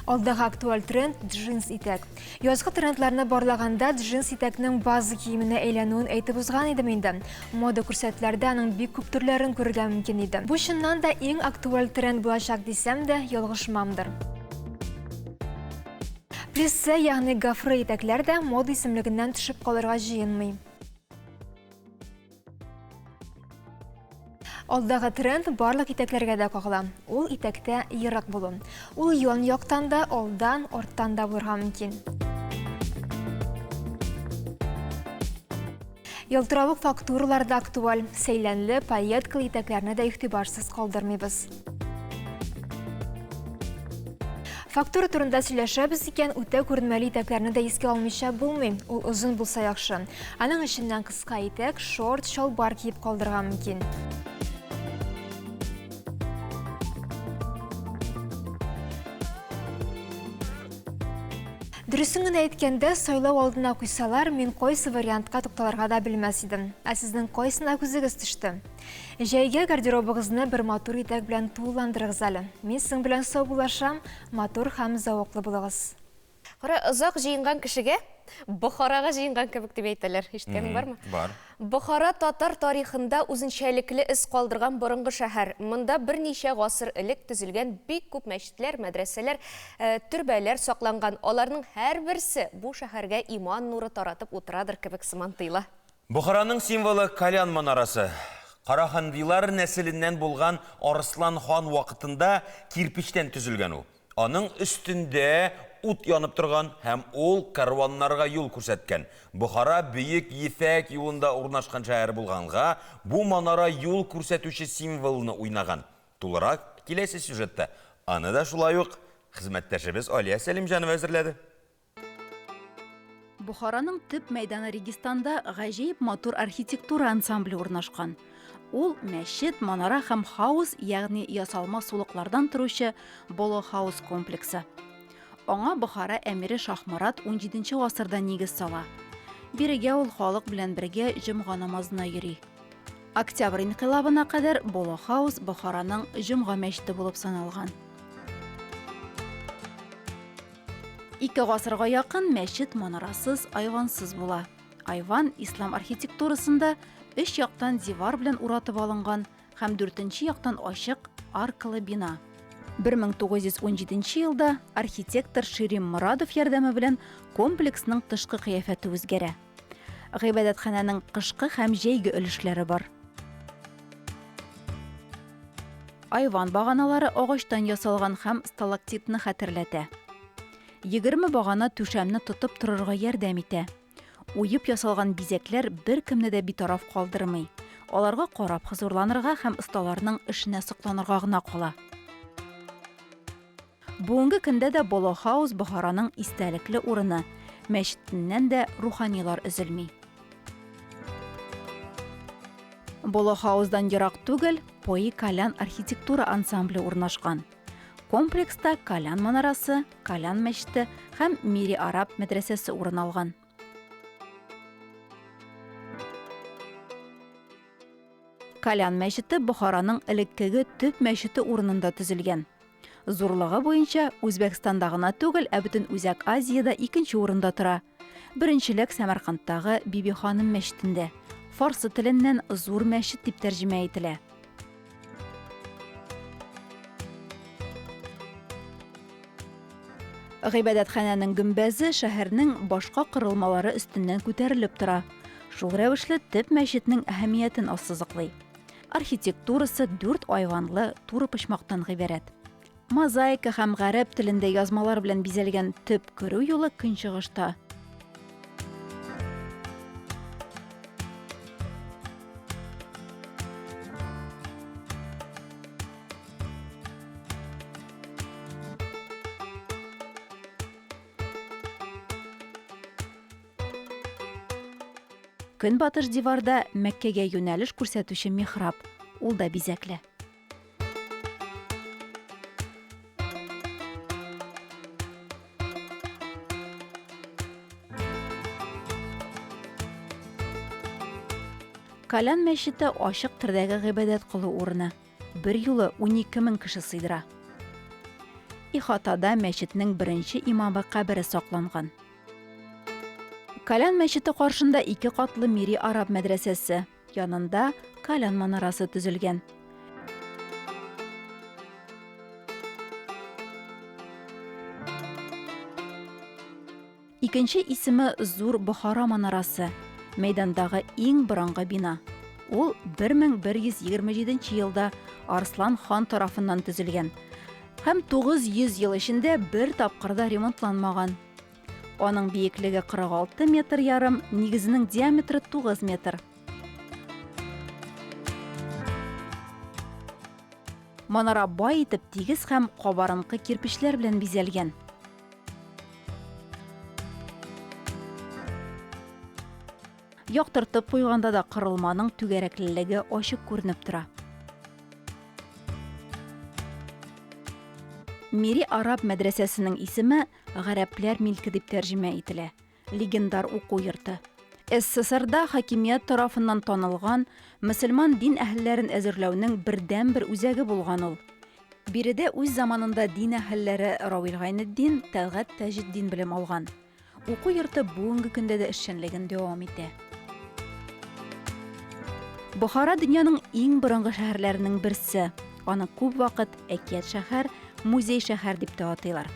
Алдагы актуаль тренд джинс итәк. Язгы трендларны барлаганда джинс итәкнең база киеменә әйләнүен әйтеп узган идем инде. Мода күрсәтүләрдә аның бик күп төрләрен күрергә мөмкин иде. Бу чыннан да иң актуаль тренд булачак дисәм дә, ялгышмамдыр. Плиссе, ягъни гофре итәкләр дә мода исемлегеннән төшеп калырга җыенмый. Алдагы тренд барлык итәкләргә дә кагыла. Ул итәктә ерак булу. Ул ян яктан да, алдан, арттан да булырга мөмкин. Ялтыравык фактуралар да актуаль. Сәйләнле, пайеткалы итәкләрне дә игътибарсыз калдырмыйбыз. Фактура турында сөйләшәбез икән, үтә күренмәле итәкләрне дә искә алмыйча булмый. Ул озын булса яхшы. Аның эченнән кыска итәк, шорт, чалбар киеп калдырырга мөмкин. Дөресен генә әйткәндә, сайлау алдына куйсалар, мин кайсы вариантка тукталырга да белмәс идем. Ә сезнең кайсына күзегез төште? Җәйгә гардеробыгызны бер матур итәк белән тулыландырыгыз әле. Мин сезнең белән саубуллашам, матур һәм зәвыклы булыгыз. Кара, озак җыенган кешегә Бохарага җыенган кебек дип әйтәләр. Ишеткәнең бармы? Бар. Бохара татар тарихында үзенчәлекле эз калдырган борынгы шәһәр. Монда берничә гасыр элек төзелгән бик күп мәчетләр, мәдрәсәләр, төрбәләр сакланган. Аларның һәрберсе бу шәһәргә иман нуры таратып утырадыр кебек сыман тоела. Бохараның символы Калян манарасы. Караханлылар нәселеннән булган Арыслан хан вакытында кирпечтән төзелгән ул. Аның өстендә ут янып торган һәм ул кәрваннарга юл күрсәткән. Бохара Бөек Ефәк юлында урнашкан шәһәр булганга, бу манара юл күрсәтүче символны уйнаган. Тулырак киләсе сюжетта. Аны да шулай ук хезмәттәшебез Алия Сәлимҗанова әзерләде. Бохараның төп мәйданы Регистанда гаҗәеп матур архитектура ансамбле урнашкан. Ул мәчет, манара һәм хаус, ягъни ясалма сулыклардан торучы Боло хаус комплексы. Аңа Бохара әмире Шаһморат унҗиденче гасырда нигез сала. Бирегә ул халык белән бергә җомга намазына йөри. Октябрь инкыйлабына кадәр Боло хаус Бохараның җомга мәчете булып саналган. Ике гасырга якын мәчет манарасыз, айвансыз була. Айван ислам архитектурасында өч яктан дивар белән уратып алынган һәм дүртенче яктан ачык аркалы бина. 1917 елда архитектор Ширим Морадов ярдәме белән комплексның тышкы кыяфәте үзгәрә. Гыйбадәтханәнең кышкы һәм җәйге өлешләре бар. Айван баганалары агачтан ясалган һәм сталактитны хәтерләтә. 20 багана түшәмне тотып торырга ярдәм итә. Уеп ясалган бизәкләр беркемне дә битараф калдырмый. Аларга карап хозурланырга һәм осталарның эшенә сокланырга гына кала. Бүгенге көндә дә Болохаус Бохараның истәлекле урыны. Мәчетеннән дә руханилар өзелми. Болохауздан ерак түгел Пои Калян архитектура ансамбле урнашкан. Комплекста Калян манарасы, Калян мәчете һәм Мири Араб мәдрәсәсе урын алган. Калян мәчете Бохараның элеккеге төп мәчете урынында төзелгән. Зурлыгы буенча Үзбәкстанда гына түгел, ә бөтен Үзәк Азиядә икенче урында тора. Беренчелек Сәмәркандтагы Бибиханым мәчетендә. Фарсы теленнән зур мәчет дип тәрҗемә ителә. Гыйбадәтханәнең гөмбәзе шәһәрнең башка корылмалары өстеннән күтәрелеп тора. Шул рәвешле төп мәчетнең әһәмиятен ассызыклый. Архитектурасы дүрт айванлы турыпочмактан гыйбарәт. Мозаика һәм гарәп телендә язмалар белән бизәлгән төп керү юлы көнчыгышта. Көнбатыш диварда Мәккәгә юнәлеш күрсәтүче михраб, ул да бизәкле. Калян мәчете ачык төрдәге гыйбадәт кылу урыны. Бер юлы 12 мең кеше сыйдыра. Ихатада мәчетнең беренче имамы кабере сакланган. Калян мәчете каршында ике катлы Мири Араб мәдрәсәсе, янында Калян манарасы төзелгән. Икенче исеме Зур Бохара манарасы, мәйдандагы иң борынгы бина. Ул 1127 елда Арслан хан тарафыннан төзелгән һәм 900 ел эчендә бер тапкыр да ремонтланмаган. Аның биеклеге 46 метр ярым, нигезенең диаметры 9 метр. Манара бай итеп тигез һәм кабарынкы кирпечләр белән бизәлгән. Яктыртып куйганда да корылманың түгәрәклелеге ачык күренеп тора. Мири Араб мәдрәсәсенең исеме гарәпләр милке дип тәрҗемә ителә. Легендар уку йорты. СССРда хакимият тарафыннан танылган мөселман дин әһелләрен әзерләүнең бердәнбер үзәге булган ул. Биредә үз заманында дин әһелләре Равил Гайнетдин, Тәлгать Таҗетдин белем алган. Уку йорты бүгенге көндә дә эшчәнлеген дәвам итә. Бохара дөньяның иң борынгы шәһәрләренең берсе. Аны күп вакыт әкият шәһәр, музей шәһәр дип тә атыйлар.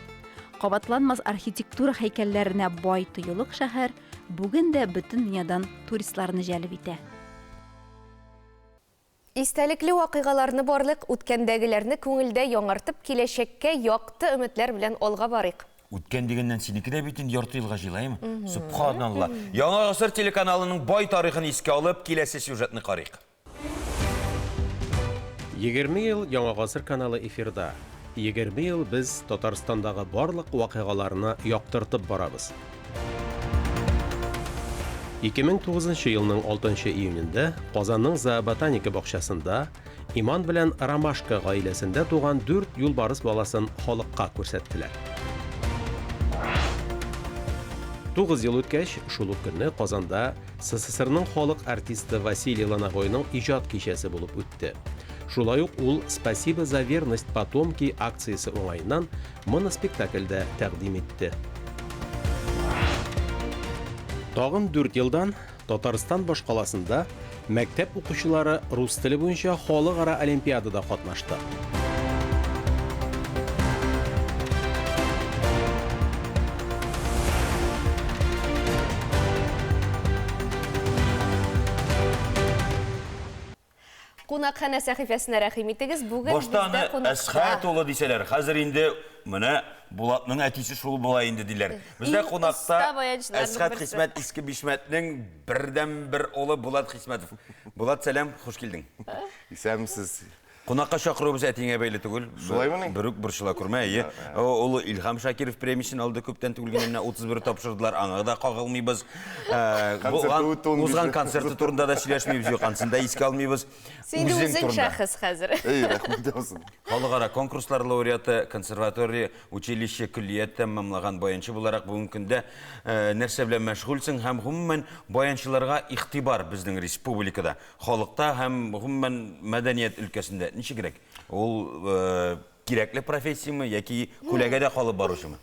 Кабатланмас архитектура һәйкәлләренә бай тыюлык шәһәр бүген дә бөтен дөньядан туристларны җәлеп итә. Истәлекле вакыйгаларны барлык, үткәндәгеләрне күңелдә яңартып, киләчәккә якты өметләр белән алга барыйк. Үткән дигәннән синеке дә бит инде ярты елга җыела, әйеме? Сөбханалла. Яңа гасыр телеканалының бай тарихын искә алып, киләсе сюжетны карыйк. 20 ел Яңа гасыр каналы эфирда. 20 ел без Татарстандагы барлык вакыйгаларны яктыртып барабыз. 2009 елның 6 июнендә Казанның зооботаника бакчасында Иман белән Ромашка гаиләсендә туган дүрт юлбарыс баласын халыкка күрсәттеләр. 9 ел үткәч, шул ук көнне Казанда СССРның халык артисты Василий Лановойның иҗат кичәсе булып үтте. Шулай ук ул Спасибо за верность, потомки акциясе уңаеннан моноспектакль дә тәкъдим итте. Тагын дүрт елдан Татарстан башкаласында мәктәп укучылары рус теле буенча халыкара олимпиадада катнашты. Кунакханә сәхифәсенә рәхим итегез. Бүген Башта бездә аны кунакта. Әсхәт улы дисәләр, хәзер инде менә Булатның әтисе шул була инде диләр. Бездә Иң кунакта оста баянчыларның Әсхәт берсе. Хисмәт Иске Бишмәтнең бердәнбер улы Булат Хисмәтов. Булат, сәлам, хуш килдең. Исәнмесез. Кунакка чакыруыбыз әтиеңә бәйле түгел. Шулаймыни? Берүк борчыла күрмә, әйе. Улы Илһам Шакиров премиясен алды күптән түгел генә, менә 31 тапшырдылар, аңа да кагылмыйбыз. Концерты үтте, ун Узган бише. концерты турында да сөйләшмибез, юк, ансын да искә алмыйбыз. Син инде Үзең үзең турында. шәхес хәзер. Эй, рәхмәт яусын. Халыкара конкурслар лауреаты, консерватория, училище, көллият тәмамлаган баянчы буларак бүгенге көндә нәрсә белән мәшгульсең һәм гомумән баянчыларга игътибар безнең республикада, халыкта һәм гомумән мәдәният өлкәсендә ничегрәк? Ул кирәкле профессияме яки күләгәдә калып баручымы?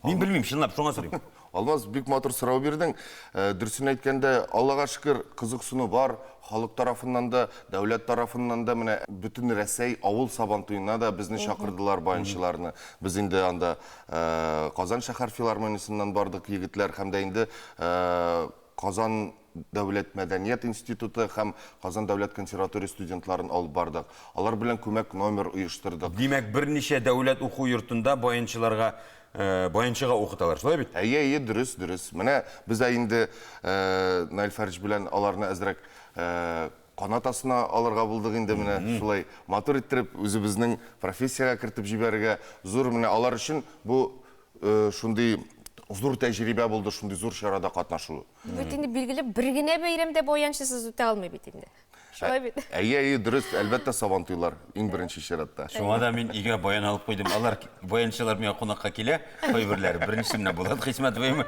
Мин белмим, чынлап, шуңа сорыйм. Алмаз, бик матур сорау бирдең. Дөресен әйткәндә, Аллага шөкер, кызыксыну бар. Халык тарафыннан да, дәүләт тарафыннан да менә бөтен Рәсәй авыл Сабантуена да безне чакырдылар, баянчыларны. Без инде анда Казан шәһәр филармониясеннән бардык, егетләр, һәм дә инде Казан дәүләт мәдәният институты һәм Казан дәүләт консерватория студентларын алып бардык. Алар белән күмәк номер оештырдык. Димәк, берничә дәүләт уку йортында баянчыларга, баянчыга укыталар, шулай бит? Әйе, әйе, дөрес, дөрес. Менә без дә инде Наил Фәрич белән аларны әзрәк канат астына алырга булдык инде, менә шулай матур иттереп үзебезнең профессиягә кертеп җибәрергә. Зур менә алар өчен бу шундый зур тәҗрибә булды, шундый зур чарада катнашу. Бит инде билгеле бер генә бәйрәм дә баянчысыз үтә алмый бит инде. Шулай бит. Әйе, әйе, дөрес, әлбәттә, Сабантуйлар иң беренче чиратта. Шуңа да мин өйгә баян алып куйдым. Алар баянчылар миңа кунакка килә, кайберләре. Беренчесе менә Булат Хисмәтов.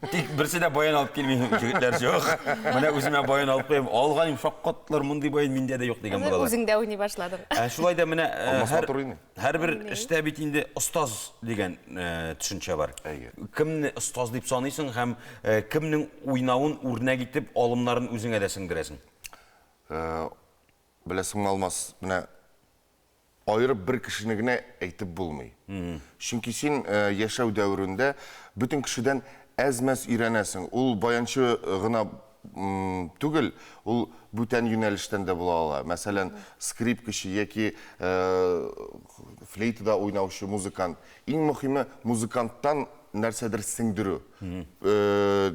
Тик берсе дә баян алып килми, егетләр юк. Менә үземә баян алып куям. Алган идем, шаккаттылар, мондый баян миндә дә юк дигән булалар. Үзең дә уйный башладың. Ә шулай да менә Алмаз матур уйный. Һәрбер эштә бит инде остаз дигән төшенчә бар. Әйе. Кемне остаз дип саныйсың һәм кемнең уйнавын үрнәк итеп, алымнарын үзеңә дә сеңдерәсең? Беләсеңме, Алмаз, менә аерып бер кешене генә әйтеп булмый. Чөнки син яшәү дәверендә бөтен кешедән әз-мәз өйрәнәсең. Ул баянчы гына түгел, ул бүтән юнәлештән дә була ала. Мәсәлән, скрипкачы яки флейтада уйнаучы музыкант. Иң мөһиме, музыканттан нәрсәдер сеңдерү.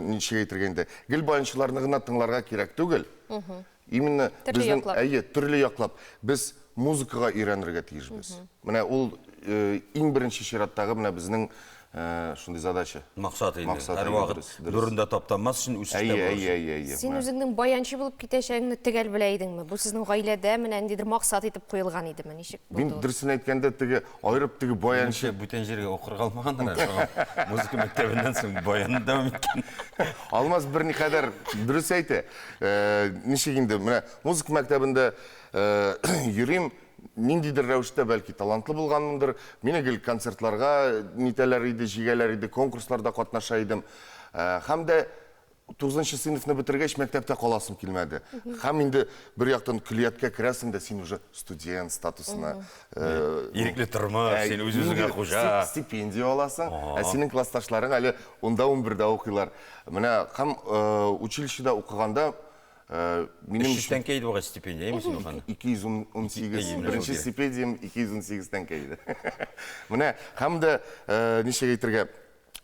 Ничек әйтергә инде? Гел баянчыларны гына тыңларга кирәк түгел. Именно Төрле безнең, яклап. әйе, төрле яклап. Без музыкага өйрәнергә тиешбез. Менә ул иң беренче чираттагы менә безнең шундый задача. Максат инде. Максат, әйе, Һәрвакыт дөрес, дөрес. урында таптанмас өчен үсештә Әйе, булыр әйе, өчен. әйе, әйе. Син Менә. үзеңнең баянчы булып китәчәгеңне төгәл белә идеңме? Бу сезнең гаиләдә менә ниндидер максат итеп куелган идеме? Ничек булды Мин ул? дөресен әйткәндә, теге аерып теге баянчы Минемчә, бүтән җиргә укырга алмаганнар әле, шуңа музыка мәктәбеннән соң баянны дәвам иткән. Алмаз берникадәр дөрес әйтә. Ничек инде, менә музыка мәктәбендә йөрим, ниндидер рәвештә бәлки талантлы булганмындыр. Мине гел концертларга нитәләр иде, җигәләр иде, конкурсларда катнаша идем. Һәм дә тугызынчы сыйныфны бетергәч, мәктәптә каласым килмәде. Һәм инде бер яктан көллияткә керәсең дә, син уже студент статусына. Ирекле тормыш, син үз-үзеңә хуҗа. Стипендия аласың, ә синең классташларың әле унда, унбердә укыйлар. Менә һәм училищеда укыганда минем 300 тәңкә иде бугай стипендия, әйеме син укыганда? 218, беренче стипендиям 218 тәңкә иде. Менә һәм дә ничек әйтергә,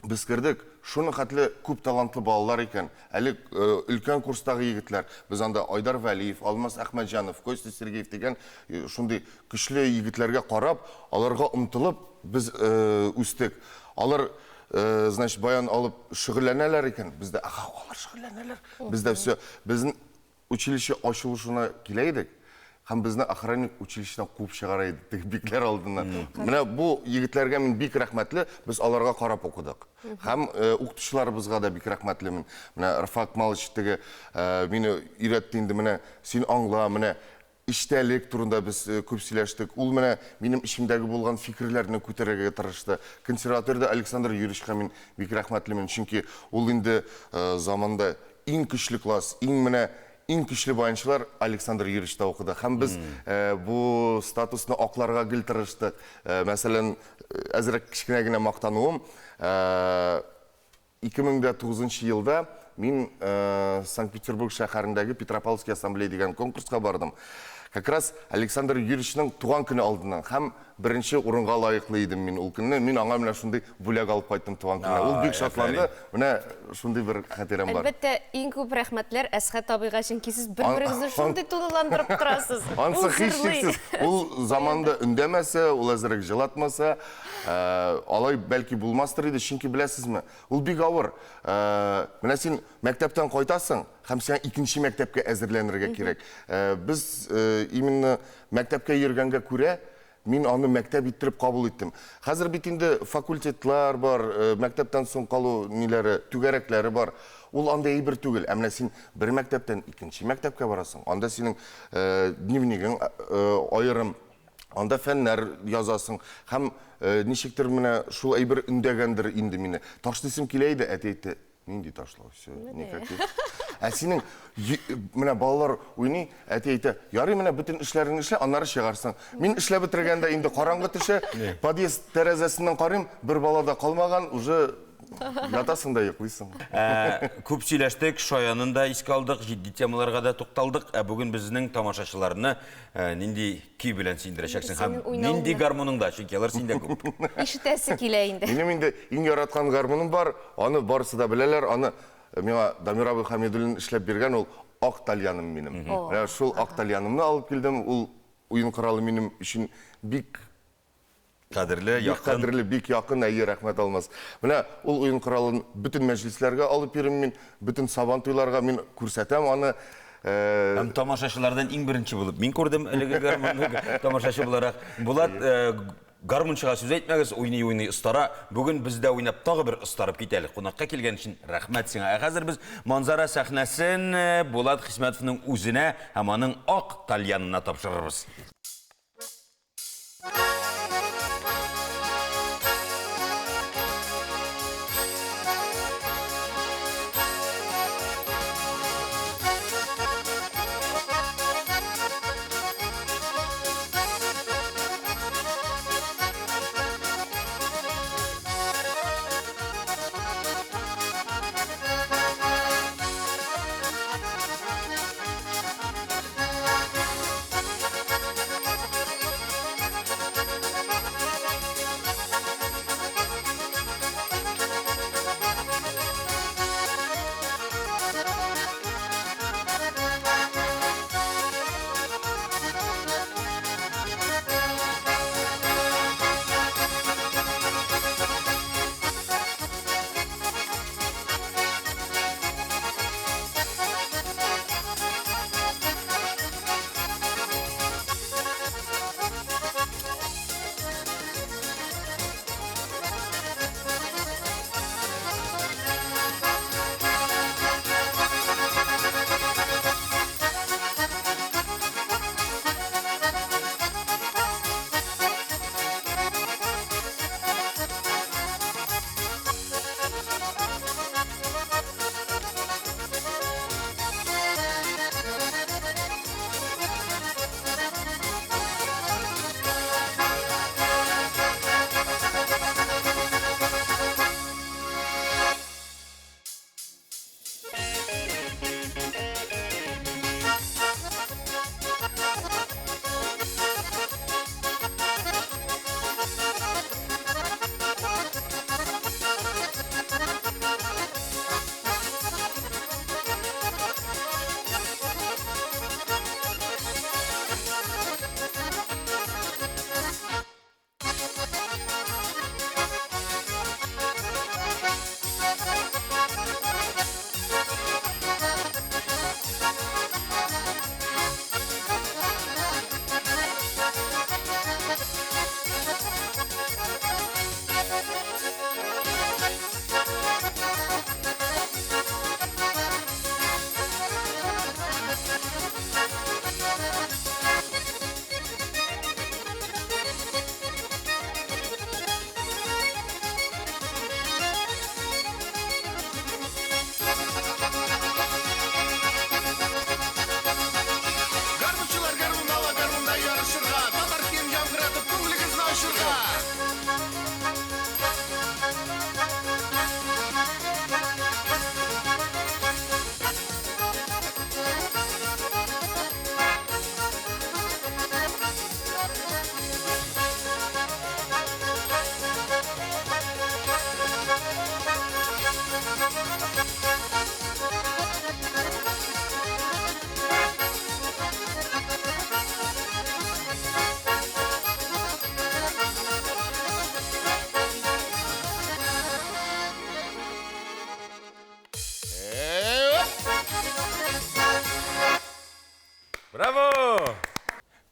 без кердек, шуның хәтле күп талантлы балалар икән. Әле өлкән курстагы егетләр, без анда Айдар Вәлиев, Алмаз Әхмәтҗанов, Костя Сергеев дигән шундый көчле егетләргә карап, аларга омтылып без үстек. Алар, значит, баян алып шөгыльләнәләр икән, без дә, ага, алар шөгыльләнәләр, без дә все. Безнең училище ачылышына килә идек, һәм безне охранник училищедан куып чыгара иде, теге бикләр алдыннан. Менә бу егетләргә мин бик рәхмәтле, без аларга карап укыдык. Һәм укытучыларыбызга да бик рәхмәтлемен. Менә Рафак Малыч теге мине өйрәтте инде, менә син аңла, менә эчтәлек турында без күп сөйләштек. Ул менә минем эчемдәге булган фикерләрне күтәрергә тырышты. Консерваториядә Александр Юрьевичка мин бик рәхмәтлемен, чөнки ул инде заманда иң көчле класс, иң менә иң көчле баянчылар Александр Юрьевичта укыды. Һәм без бу статусны акларга гел тырыштык. Мәсәлән, әзрәк кечкенә генә мактануым, 2009 нчы елда мин Санкт-Петербург шәһәрендәге Петропавловский ассамблея дигән конкурска бардым. Как раз Александр Юрьевичның туган көне алдыннан һәм беренче урынга лаеклы идем мин ул көнне. Мин аңа менә шундый бүләк алып кайттым туган көненә. Ул бик шатланды. Менә шундый бер хатирәм бар. Әлбәттә, иң күп рәхмәтләр Әсхәт абыйга, чөнки сез бер-берегезне шундый тулыландырып торасыз. Ансы һичшиксез. Ул заманда өндәмәсә, ул әзрәк җылатмаса, алай бәлки булмастыр иде, чөнки беләсезме, ул бик авыр. Менә син мәктәптән кайтасың, Һәм сиңа икенче мәктәпкә әзерләнергә кирәк. Без именно мәктәпкә йөргәнгә күрә, мин аны мәктәп иттереп кабул иттем. Хәзер бит инде факультетлар бар, мәктәптән соң калу ниләре, түгәрәкләре бар. Ул андый әйбер түгел. Ә менә син бер мәктәптән икенче мәктәпкә барасың. Анда синең дневнигың аерым, анда фәннәр язасың. Һәм ничектер менә шул әйбер өндәгәндер инде мине. Ташлыйсым килә иде, әти әйтте, Нинди ташлау? Все, никаких. Ә синең менә балалар уйный, әти әйтә, ярый менә бөтен эшләреңне эшлә, аннары чыгарсың. Мин эшләп бетергәндә инде караңгы төшә, подъезд тәрәзәсеннән карыйм, бер бала да калмаган, уже ятасың да йоклыйсың. Ә, күп сөйләштек, шаянын да искә алдык, җитди темаларга да тукталдык. Ә бүген безнең тамашачыларны нинди көй белән сөендерәчәксең һәм нинди гармуныңда, чөнки алар синдә күп. Ишетәсе килә инде. Минем инде иң яраткан гармуным бар, аны барысы да беләләр, аны миңа Дамир абый Хәмидуллин эшләп биргән, ул ак тальяным минем. Менә шул ак тальянымны алып килдем, ул уен коралы минем өчен бик Кадерле, якын. Бик кадерле, бик якын, әйе, рәхмәт, Алмаз. Менә ул уен коралын бөтен мәҗлесләргә алып йөрим мин, бөтен сабан туйларга мин күрсәтәм аны. Һәм тамашачылардан иң беренче булып мин күрдем әлеге гармунны, тамашачы буларак. Булат, гармунчыга сүз әйтмәгез, уйный-уйный остара. Бүген бездә уйнап тагы бер остарып кит әле. Кунакка килгән өчен рәхмәт сиңа. Ә хәзер без Манзара сәхнәсен Булат Хисмәтовның үзенә һәм аның ак тальянына тапшырырбыз.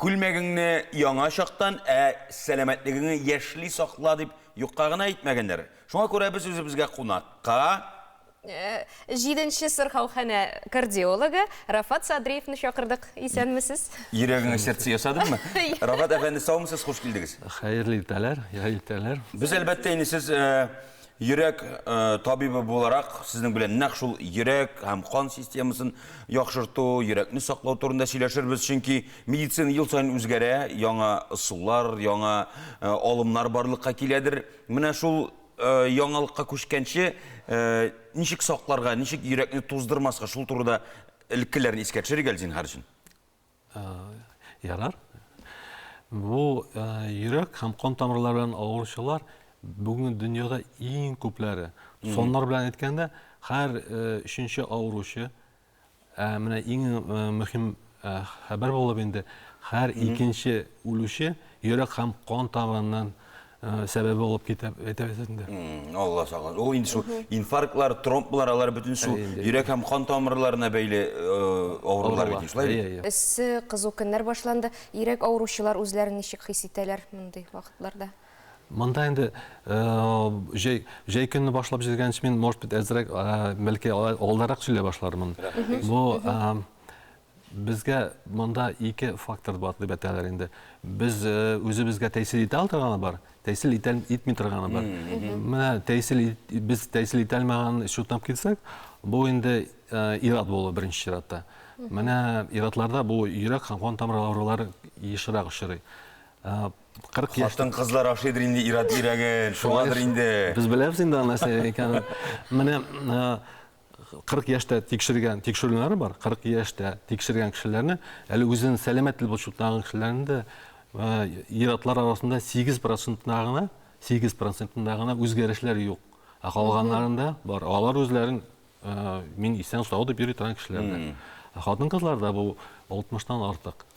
Күлмәгеңне яңа чактан, ә сәламәтлегеңне яшьли сакла дип юкка гына әйтмәгәннәр. Шуңа күрә без үзебезгә кунакка Җиденче сырхауханә кардиологы Рафат Садриевны чакырдык. Исәнмесез. Йөрәгеңә сердце ясадыңмы? Рафат әфәнде, саумысыз, хуш килдегез. Хәерле иртәләр, иртәләр. Без әлбәттә инде сез йөрәк табибы буларак сезнең белән нәкъ шул йөрәк һәм кан системасын яхшырту, йөрәкне саклау турында сөйләшербез, чөнки медицина ел саен үзгәрә, яңа ысуллар, яңа алымнар барлыкка киләдер. Менә шул яңалыкка күчкәнче ничек сакларга, ничек йөрәкне туздырмаска, шул турыда элеккеләрне искә төшерик әле зинһар өчен. Ярар. Бу йөрәк һәм кан тамырлары белән авыручылар бүгенге дөньяда иң күпләре. Саннар белән әйткәндә, һәр өченче авыручы Ә менә иң мөһим хәбәр булып инде, һәр икенче үлүче йөрәк һәм кан тамырыннан сәбәбе булып китә, әйтәбез инде. Алла сакласын. Ул инде шул инфарктлар, тромблар, алар бөтен шул йөрәк һәм кан тамырларына бәйле авырулар бит, шулай бит? Эссе, кызу көннәр башланды. Йөрәк авыручылар үзләрен ничек хис итәләр мондый вакытларда? Монда инде җәй, җәй көнне башлап җибәргәнче мин, может быть, әзрәк, бәлки алдарак сөйләй башлармын. Бу безгә монда ике фактор бар дип әйтәләр инде. Без үзебезгә тәэсир итә алторганы бар, тәэсир итә итми торганы бар. Менә тәэсир без тәэсир итә алмаган чутнап китсәк, бу инде ир-ат булу беренче чиратта. Менә ир-атларда бу йөрәк һәм кан тамыр авырулары ешрак очрый. 40 яшь. Хатын-кызлар ашыйдыр инде ир-ат йөрәген, шуңадыр инде. Без беләбез инде аны нәрсә икәнен. Менә 40 яшьтә тикшергән, тикшерүләре бар. 40 яшьтә тикшергән кешеләрне, әле үзен сәламәт дип чутлаган кешеләрне дә ир-атлар арасында 8 процентында гына, 8 процентында гына үзгәрешләр юк. Ә калганнарында бар. Алар үзләрен мин исән сау дип йөри торган кешеләр дә. Ә хатын-кызларда бу 60-тан артык.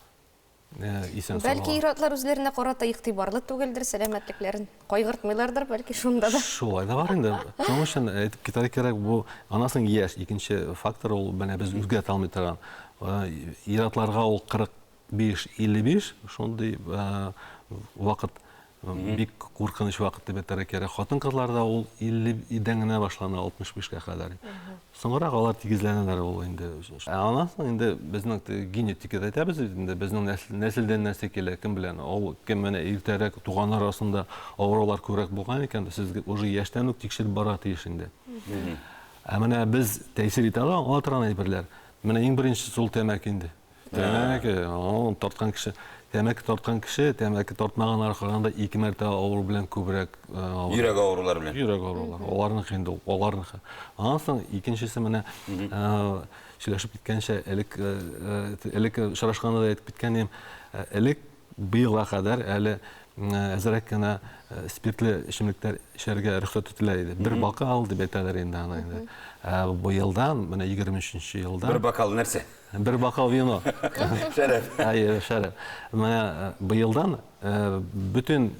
Исән сау. Бәлки ир-атлар үзләренә карата игътибарлы түгелдер, сәламәтлекләрен кайгыртмыйлардыр, бәлки шунда да. Шулай да бар инде. Шуның өчен әйтеп китәргә кирәк, бу аннан соң яшь, икенче фактор ул менә без үзгәртә алмый торган. Ир-атларга ул 45, 55 шундый вакыт бик куркыныч вакыт дип әйтергә кирәк. Хатын-кызларда ул 50 дән генә башлана, 65 кә кадәр. Соңрак алар тигезләнәләр ул инде. Ә аннан соң инде безнең генетика да әйтәбез бит инде, безнең нәселдән нәрсә килә, кем белән. Ул кем менә иртәрәк туганнар арасында авырулар күбрәк булган икән, сез уже яшьтән үк тикшереп барырга тиеш инде. Ә менә без тәэсир итә ала торган әйберләр. Менә иң беренчесе ул тәмәке инде. Тәмәке, тарткан кеше, тәмәке тарткан кеше, тәмәке тартмаганнарга караганда ике мәртәбә авыру белән күбрәк авырый. Йөрәк авырулары белән. Йөрәк авырулары. Аларныкы инде ул, аларныкы. Аннан соң икенчесе менә сөйләшеп киткәнчә, элек элек очрашканда да әйтеп киткән идем, элек быелга кадәр әле әзрәк кенә спиртлы эчемлекләр эчәргә рөхсәт ителә иде. Бер бокал дип әйтәләр инде аны инде. Ә быелдан, менә 23 елдан. Бер бокал нәрсә? Бер бокал вино. Шәрәп. Әйе, шәрәп. Менә быелдан бөтен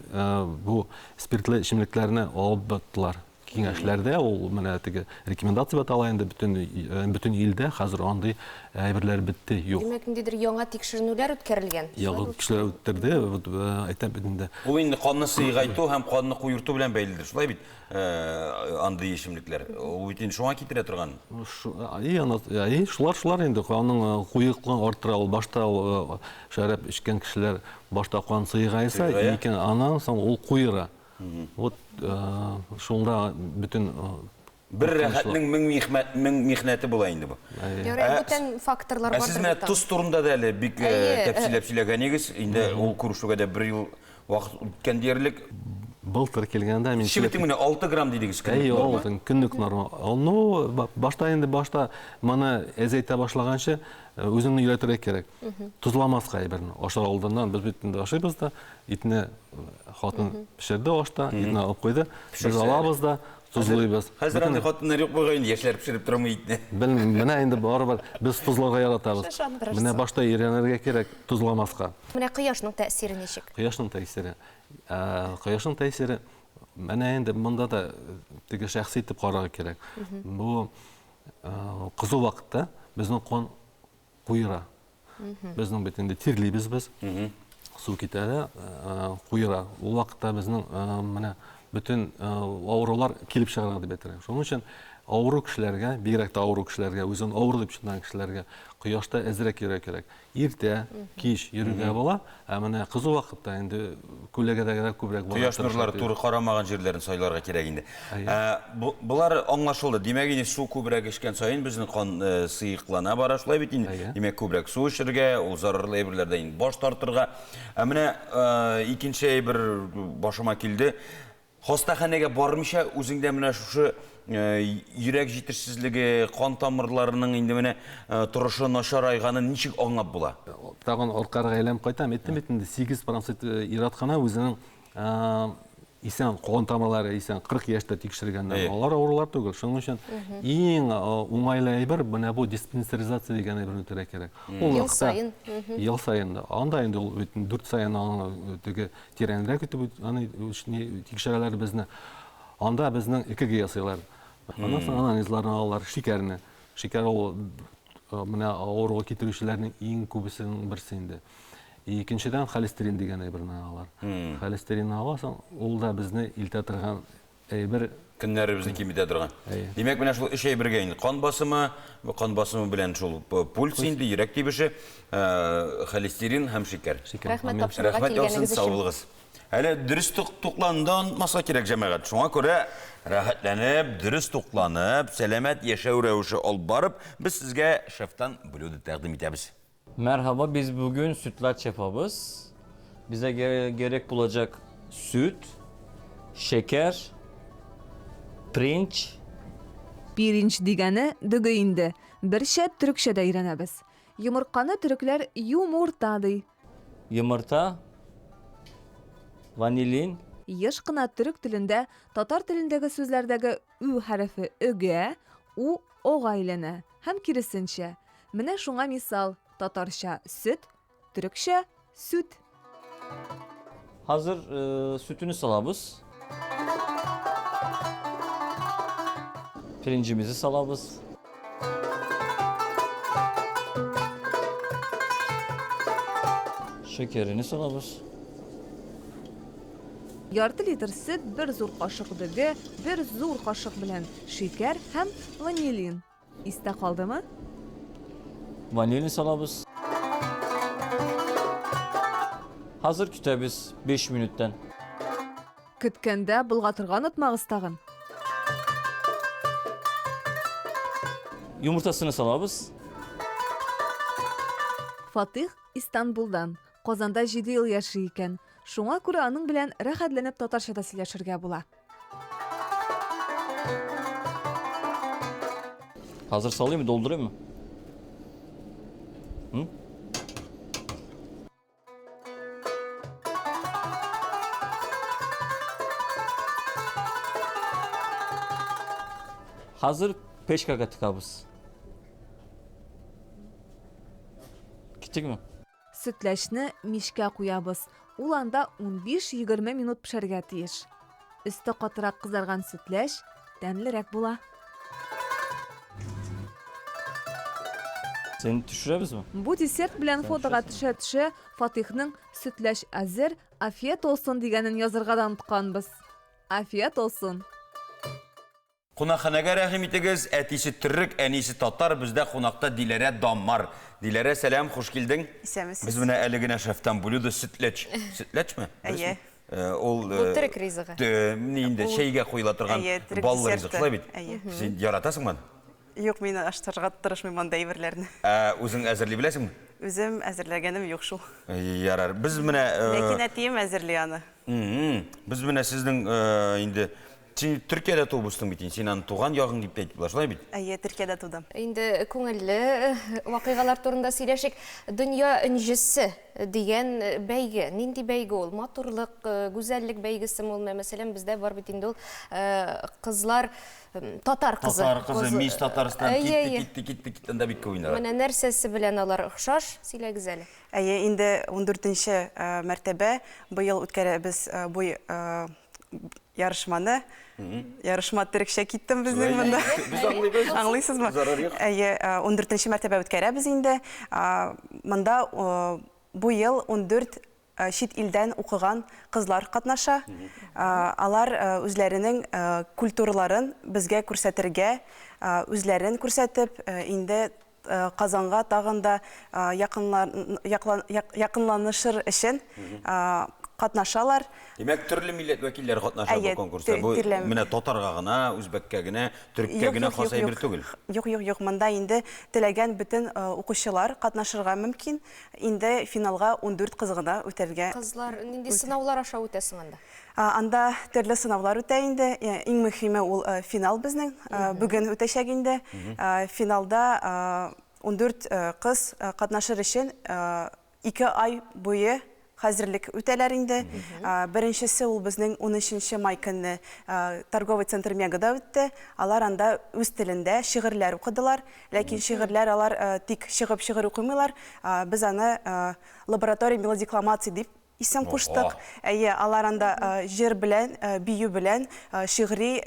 бу спиртлы эчемлекләрне алып баттылар. Киңәшләрдә ул менә теге рекомендация атала инде бөтен бөтен илдә хәзер андый әйберләр бетте, юк. Димәк, ниндидер яңа тикшеренүләр үткәрелгән. Яңа кешеләр үттерде, вот әйтәм бит инде. Ул инде канны сыегайту һәм канны куерту белән бәйледер, шулай бит? Андый эчемлекләр. Ул бит инде шуңа китерә торган. И, и, шулар, шулар инде канның куеклыгын арттыра. Ул башта ул шәраб эчкән кешеләр башта кан сыегайса, икән, аннан соң ул куера. Вот шунда бөтен Бер рәхәтнең мең михмәт, мең михнәте була инде бу. Ярый, бүтән факторлар бар. Ә сез менә тоз турында да әле бик тәфсилләп сөйләгән идегез. Инде ул күрешүгә дә бер ел вакыт үткән диярлек. Былтыр килгәндә мин Чебетең менә 6 грамм дидегез көнлек норма. Әйе, көнлек норма. Ну, башта инде башта моны әзәйтә башлаганчы үзеңне өйрәтергә кирәк. Тозламаска әйберне. Ашар алдыннан без бит инде ашыйбыз да, итне хатын пешерде ашта, итне алып куйды. Без алабыз да, тозлыйбыз. Хәзер андый хатыннар юк бугай инде, яшьләр пешереп тормый итне. Белмим, менә инде барыбер без тозларга яратабыз. Менә башта өйрәнергә кирәк тозламаска. Менә кояшның тәэсире ничек? Кояшның тәэсире. Кояшның тәэсире, менә инде монда да теге шәхси итеп карарга кирәк. Бу кызу вакытта безнең кан куера. Безнең бит инде тирлибез без. Су китә дә куера. Ул вакытта безнең менә бөтен авырулар килеп чыгарга дип әйтергә. Шуның өчен авыру кешеләргә, бигрәк тә авыру кешеләргә, үзен авыру дип чынлаган кешеләргә кояшта әзрәк йөрергә кирәк. Иртә, кич йөрергә була, ә менә кызу вакытта инде күләгәдә генә күбрәк булырга Кояш нурлары туры карамаган җирләрен сайларга кирәк инде. Болар аңлашылды. Димәк, инде су күбрәк эчкән саен безнең кан сыеклана бара, шулай бит инде. Димәк, күбрәк су эчәргә, ул зарарлы әйберләрдән инде баш тартырга. Ә менә икенче әйбер башыма килде. Хастаханәгә бармыйча, үзеңдә менә шушы йөрәк җитешсезлеге, кан тамырларының инде менә торышы начарайганын ничек аңлап була? Тагын арткарак әйләнеп кайтам. Әйттем бит инде, 8 процент ир-ат кына үзенең исән, кан тамырлары исән, 40 яшьтә тикшергәннәр. Алар авырулар түгел. Шуның өчен иң уңайлы әйбер менә бу диспансеризация дигән әйберне үтәргә кирәк. Ул Ел саен. Ел саен. Анда инде ул бит 4 саен аны теге Тирәнрәк итеп аны тикшерәләр безне. Анда безнең ЭКГ ясыйлар. Аннан соң анализларны алалар, шикәрне. Шикәр ул менә авыруга китерүчеләрнең иң күбесенең берсе инде. Икенчедән холестерин дигән әйберне алалар. Холестеринны аласың, ул да безне илтә торган әйбер. Көннәребезне киметә торган. Димәк, менә шул өч әйбергә инде кан басымы, кан басымы белән шул пульс инде, йөрәк тибеше, холестерин һәм шикәр. Рәхмәт тапшыруга Рәхмәт яусын, килгәнегез сау өчен. булыгыз. Әле дөрес туклануны да онытмаска кирәк, җәмәгать. Шуңа күрә рәхәтләнеп, дөрес тукланып, сәламәт яшәү рәвеше алып барып, без сезгә шефтан блюдо тәкъдим итәбез. Мәрхаба, без бүген сөтлач япабыз. Безгә герек булачак сөт, шәкәр, пиринч. Пиринч дигәне дөге инде. Бер шәп төрекчә дә өйрәнәбез. Йомырканы төрекләр юмурта ди. Йомырта, ванилин. Еш кына төрек телендә татар телендәге сүзләрдәге ү хәрефе өгә, у ога әйләнә һәм киресенчә. Менә шуңа мисал, татарча сөт, төрекчә сүт. Хәзер сөтне салабыз. Пиринҗебезне салабыз. Шәкәрне салабыз. Ярты литр сөт, бер зур кашык дөге, бер зур кашык белән шикәр һәм ванилин. Истә калдымы? Ванилин салабыз. Хәзер көтәбез 5 минуттан. Көткәндә болгатырга онытмагыз тагын. Йомыртасыны салабыз. Фатыйх Истанбулдан. Казанда җиде ел яши икән. Шуңа күрә аның белән рәхәтләнеп татарча да сөйләшергә була. Хәзер салыймы, долдырыймы? Хәзер печкага тыгабыз. Киттекме? Сөтләчне мичкә куябыз, ул анда унбиш-егерме минут пешәргә тиеш. Өсте катырак кызарган сөтләч тәмлерәк була. Син төшерәбезме? Бу десерт белән фотога төшә-төшә, Фатыйхның Сөтләч әзер, афият олсын дигәнен язырга да онытканбыз. Афият олсын! Кунакханәгә рәхим итегез, әтисе төрек, әнисе татар, бездә кунакта Диләрә Дамар. Диләрә, сәлам, хуш килдең. Исәнмесез. Без менә әле генә шефтан блюдо сөтләч. Сөтләчме? Әйе. Ул Бу төрек ризыгы. Ни инде, чәйгә куела торган баллы ризык, шулай бит? Әйе. Син яратасыңмы аны? Юк, мин ашарга тырышмыйм андый әйберләрне. Ә үзең әзерли беләсеңме? Үзем әзерләгәнем юк шул. Ярар. Без менә Ләкин әтием әзерли аны. Без менә сезнең инде Син Төркиядә туып үстең бит инде, син аны туган ягың дип тә әйтеп була, шулай бит? Әйе, Төркиядә тудым. Инде күңелле вакыйгалар турында сөйләшик. Дөнья энҗесе дигән бәйге, нинди бәйге ул? Матурлык, гүзәллек бәйгесеме ул? Мәсәлән, бездә бар бит инде ул кызлар, татар кызы. Татар кызы, Мисс Татарстан, китте, китте, китте, китте, анда бик күп уйналар. Менә нәрсәсе белән алар охшаш, сөйләгез әле. Әйе, инде ундүртенче мәртәбә быел үткәрәбез бу ярышманы. Ярышма төрекчә киттем безнең монда. Без аңлыйбыз. Аңлыйсызмы? Зарар юк. Әйе, 14 мәртәбә үткәрәбез инде. Монда бу ел 14 чит илдән укыган кызлар катнаша. Алар үзләренең культураларын безгә күрсәтергә, үзләрен күрсәтеп, инде Казанга тагын да якынланышыр өчен катнашалар. Димәк, төрле милләт вәкилләре катнаша бу конкурста. Бу менә татарга гына, үзбәккә генә, төреккә генә хас әйбер түгел. Юк, юк, юк, монда инде теләгән бөтен укучылар катнашырга мөмкин. Инде финалга 14 кыз гына үтәргә. Кызлар нинди сынаулар аша үтә соң анда? Анда төрле сынаулар үтә инде. Иң мөһиме ул финал безнең. Бүген үтәчәк инде. Финалда 14 кыз катнашыр өчен 2 ай буе хәзерлек үтәләр инде. Беренчесе ул безнең 13 май көнне торговый центр Мегада үтте. Алар анда үз телендә шигырьләр укыдылар. Ләкин шигырьләр алар тик чыгып шигырь укымыйлар. Без аны лаборатория мелодикламации дип исем куштык. Әйе, алар анда җыр белән, бию белән шигъри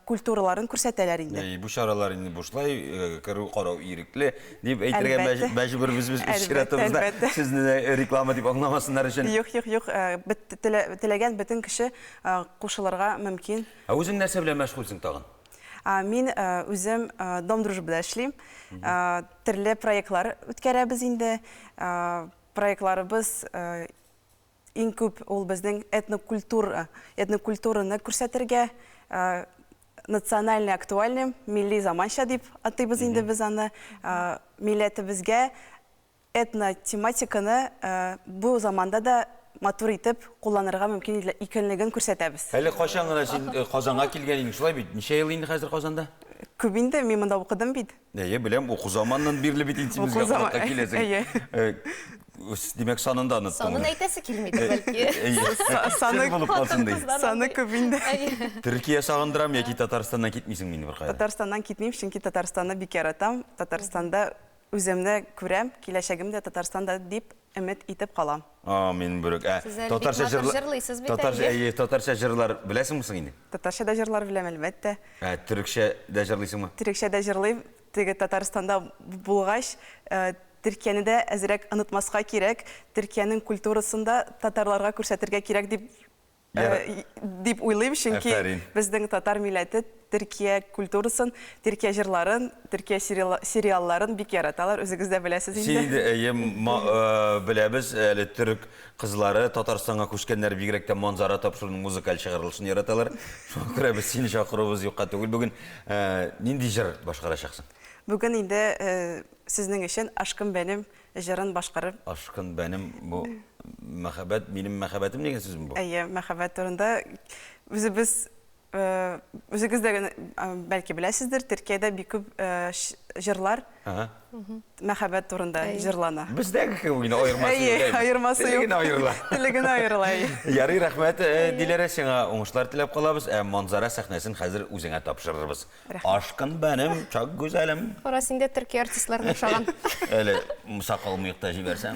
культураларын күрсәтәләр инде. Әй, бу чаралар инде бушлай, керү, карау ирекле дип әйтергә мәҗбүрбез без үз чиратыбызда. Сезне дә реклама дип аңламасыннар өчен. Юк, юк, юк, теләгән бөтен кеше кушылырга мөмкин. Ә үзең нәрсә белән мәшгульсең тагын? Мин үзем Дом дружбыда эшлим. Төрле проектлар үткәрәбез инде. Проектларыбыз иң күп ул безнең этнокультура, этнокультураны күрсәтергә, национальный актуальный, милли заманча дип атыйбыз инде без аны. Милләтебезгә этнотематиканы бу заманда да матур итеп кулланырга мөмкин икәнлеген күрсәтәбез. Әле кайчан гына син Казанга килгән идең, шулай бит? Ничә ел инде хәзер Казанда? Күп инде, мин монда укыдым бит. Әйе, беләм, уку заманнан бирле бит инде син безгә кунакка киләсең. Әйе. Димәк, санын да оныттың. Санын әйтәсе килмидер, бәлки. Саны булып калсын ди. Саны күп инде. Төркия сагындырам яки Татарстаннан китмисең мин беркая? Татарстаннан китмим, чөнки Татарстанны бик яратам. Татарстанда үземне күрәм, киләчәгем дә Татарстанда дип өмет итеп калам. Амин, бүрек. Ә, Сез әле бик татарча матур җырлар җырлыйсыз бит, татарча, әйе. әйе, татарча җырлар беләсеңме соң инде? Татарча да җырлар беләм, әлбәттә. Ә, төрекчә дә җырлыйсыңмы? Төрекчә дә җырлыйм. Теге Татарстанда булгач, Төркияне дә әзрәк онытмаска кирәк. Төркиянең культурасын да татарларга күрсәтергә кирәк дип дип уйлыйм, чөнки безнең татар милләте Төркия культурасын, Төркия җырларын, Төркия сериалларын бик яраталар, үзегез дә беләсез инде. Син инде, әйе, беләбез, әле төрек кызлары Татарстанга күчкәннәр бигрәк тә Манзара тапшыруының музыкаль чыгарылышын яраталар. Шуңа күрә без сине чакыруыбыз юкка түгел. Бүген нинди җыр башкарачаксың? Бүген инде сезнең өчен Ашкым бәнем җырын башкарып. Ашкын бәнем бу мәхәббәт, минем мәхәббәтем дигән сүзме бу? Әйе, мәхәббәт турында үзебез үзегез дә бәлки беләсездер, Төркиядә бик күп җырлар мәхәббәт турында җырлана. Бездәге кебек инде аермасы юк. Әйе, аермасы юк. Теле генә аерыла. Теле генә аерыла, әйе. Ярый, рәхмәт, Диләрә, сиңа уңышлар теләп калабыз. Ә Манзара сәхнәсен хәзер үзеңә тапшырырбыз. Ашкын бәнем, чак гүзәлем. Кара, син дә төрки артистларына ошаган. Әле сакал мыек та җибәрсәң.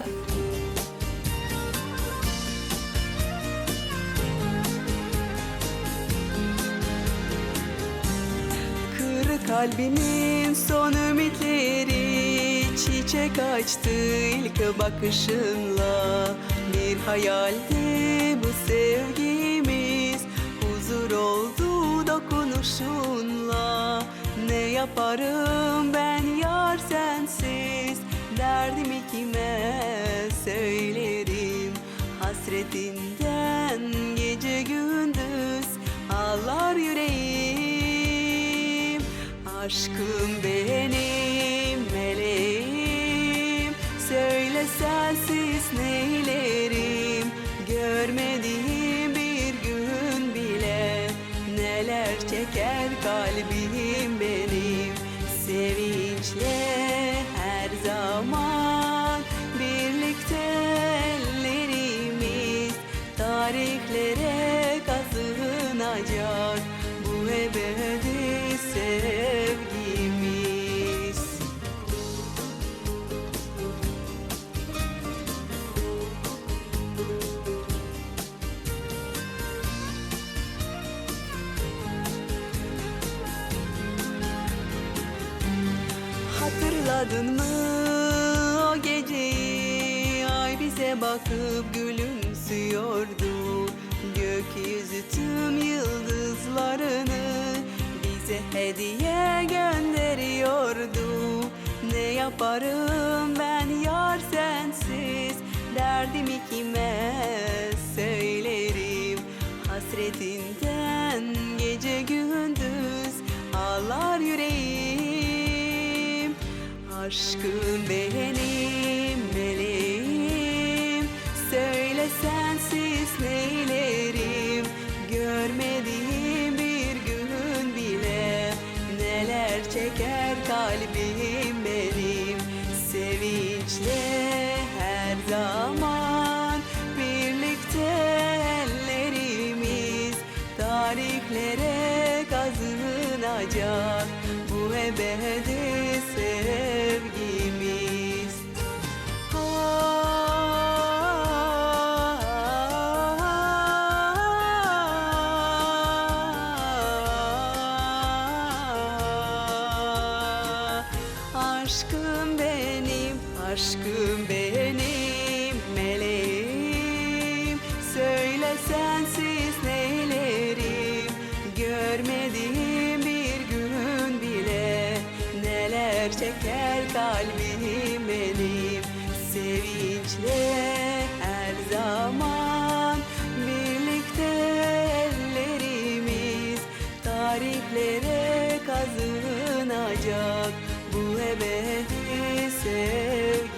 Kır kalbimin son ümitleri çiçek açtı ilk bakışınla. Bir hayaldi bu sevgimiz, huzur oldu dokunuşunla. Ne yaparım ben yar sensiz, derdimi kime söylerim? Hasretinden gece gündüz ağlar yüreğim. Aşkım benim meleğim, söyle sensiz neylerim? Görmediğim bir gün bile neler çeker kalbim benim. Sevinçle her zaman birlikte ellerimiz Hatırladın mı o geceyi? Ay bize bakıp gülümsüyordu. Gökyüzü tüm yıldızlarını bize hediye gönderiyordu. Ne yaparım ben yar sensiz? Derdimi kime söylerim? Hasretinden gece gündüz ağlar yüreğim. Aşkım benim meleğim, söyle sensiz neylerim? Görmediğim bir gün bile neler çeker kalbim benim. Sevinçle her zaman birlikte ellerimiz tarihlere kazınacak bu ebedi sevgimiz. Aşkım benim, aşkım benim meleğim. Söyle sensiz neylerim? Görmediğim bir gün bile neler çeker kalbim benim. Sevinçle her zaman birlikte ellerimiz tarihlere kazınacak bu ebedi sevgimiz.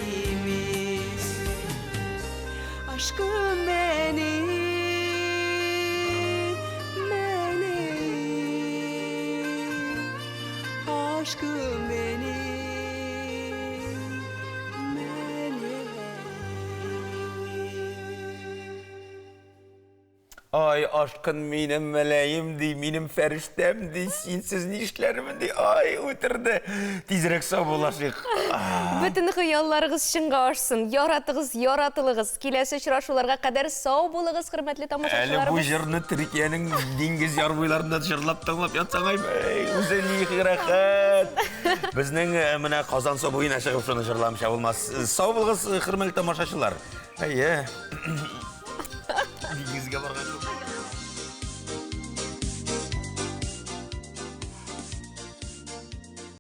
Aşkım benim, meleğim. Aşkım benim, meleğim. Ай, ашкын минем мәләем ди, минем фәрештәм ди, синсез нишләрмен ди. Ай, үтерде. Тизрәк саубуллашыйк. Бөтен хыялларыгыз чынга ашсын. Яратыгыз, яратылыгыз. Киләсе очрашуларга кадәр сау булыгыз, хөрмәтле Әле бу тамашачыларыбыз. җырны Төркиянең диңгез яр буйларында җырлап тыңлап ятсаң, ай, үзе ни рәхәт. Безнең э, менә Казан су буена чыгып шуны җырламыйча булмас. Сау булыгыз, хөрмәтле тамашачылар. Әйе. Диңгезгә барган.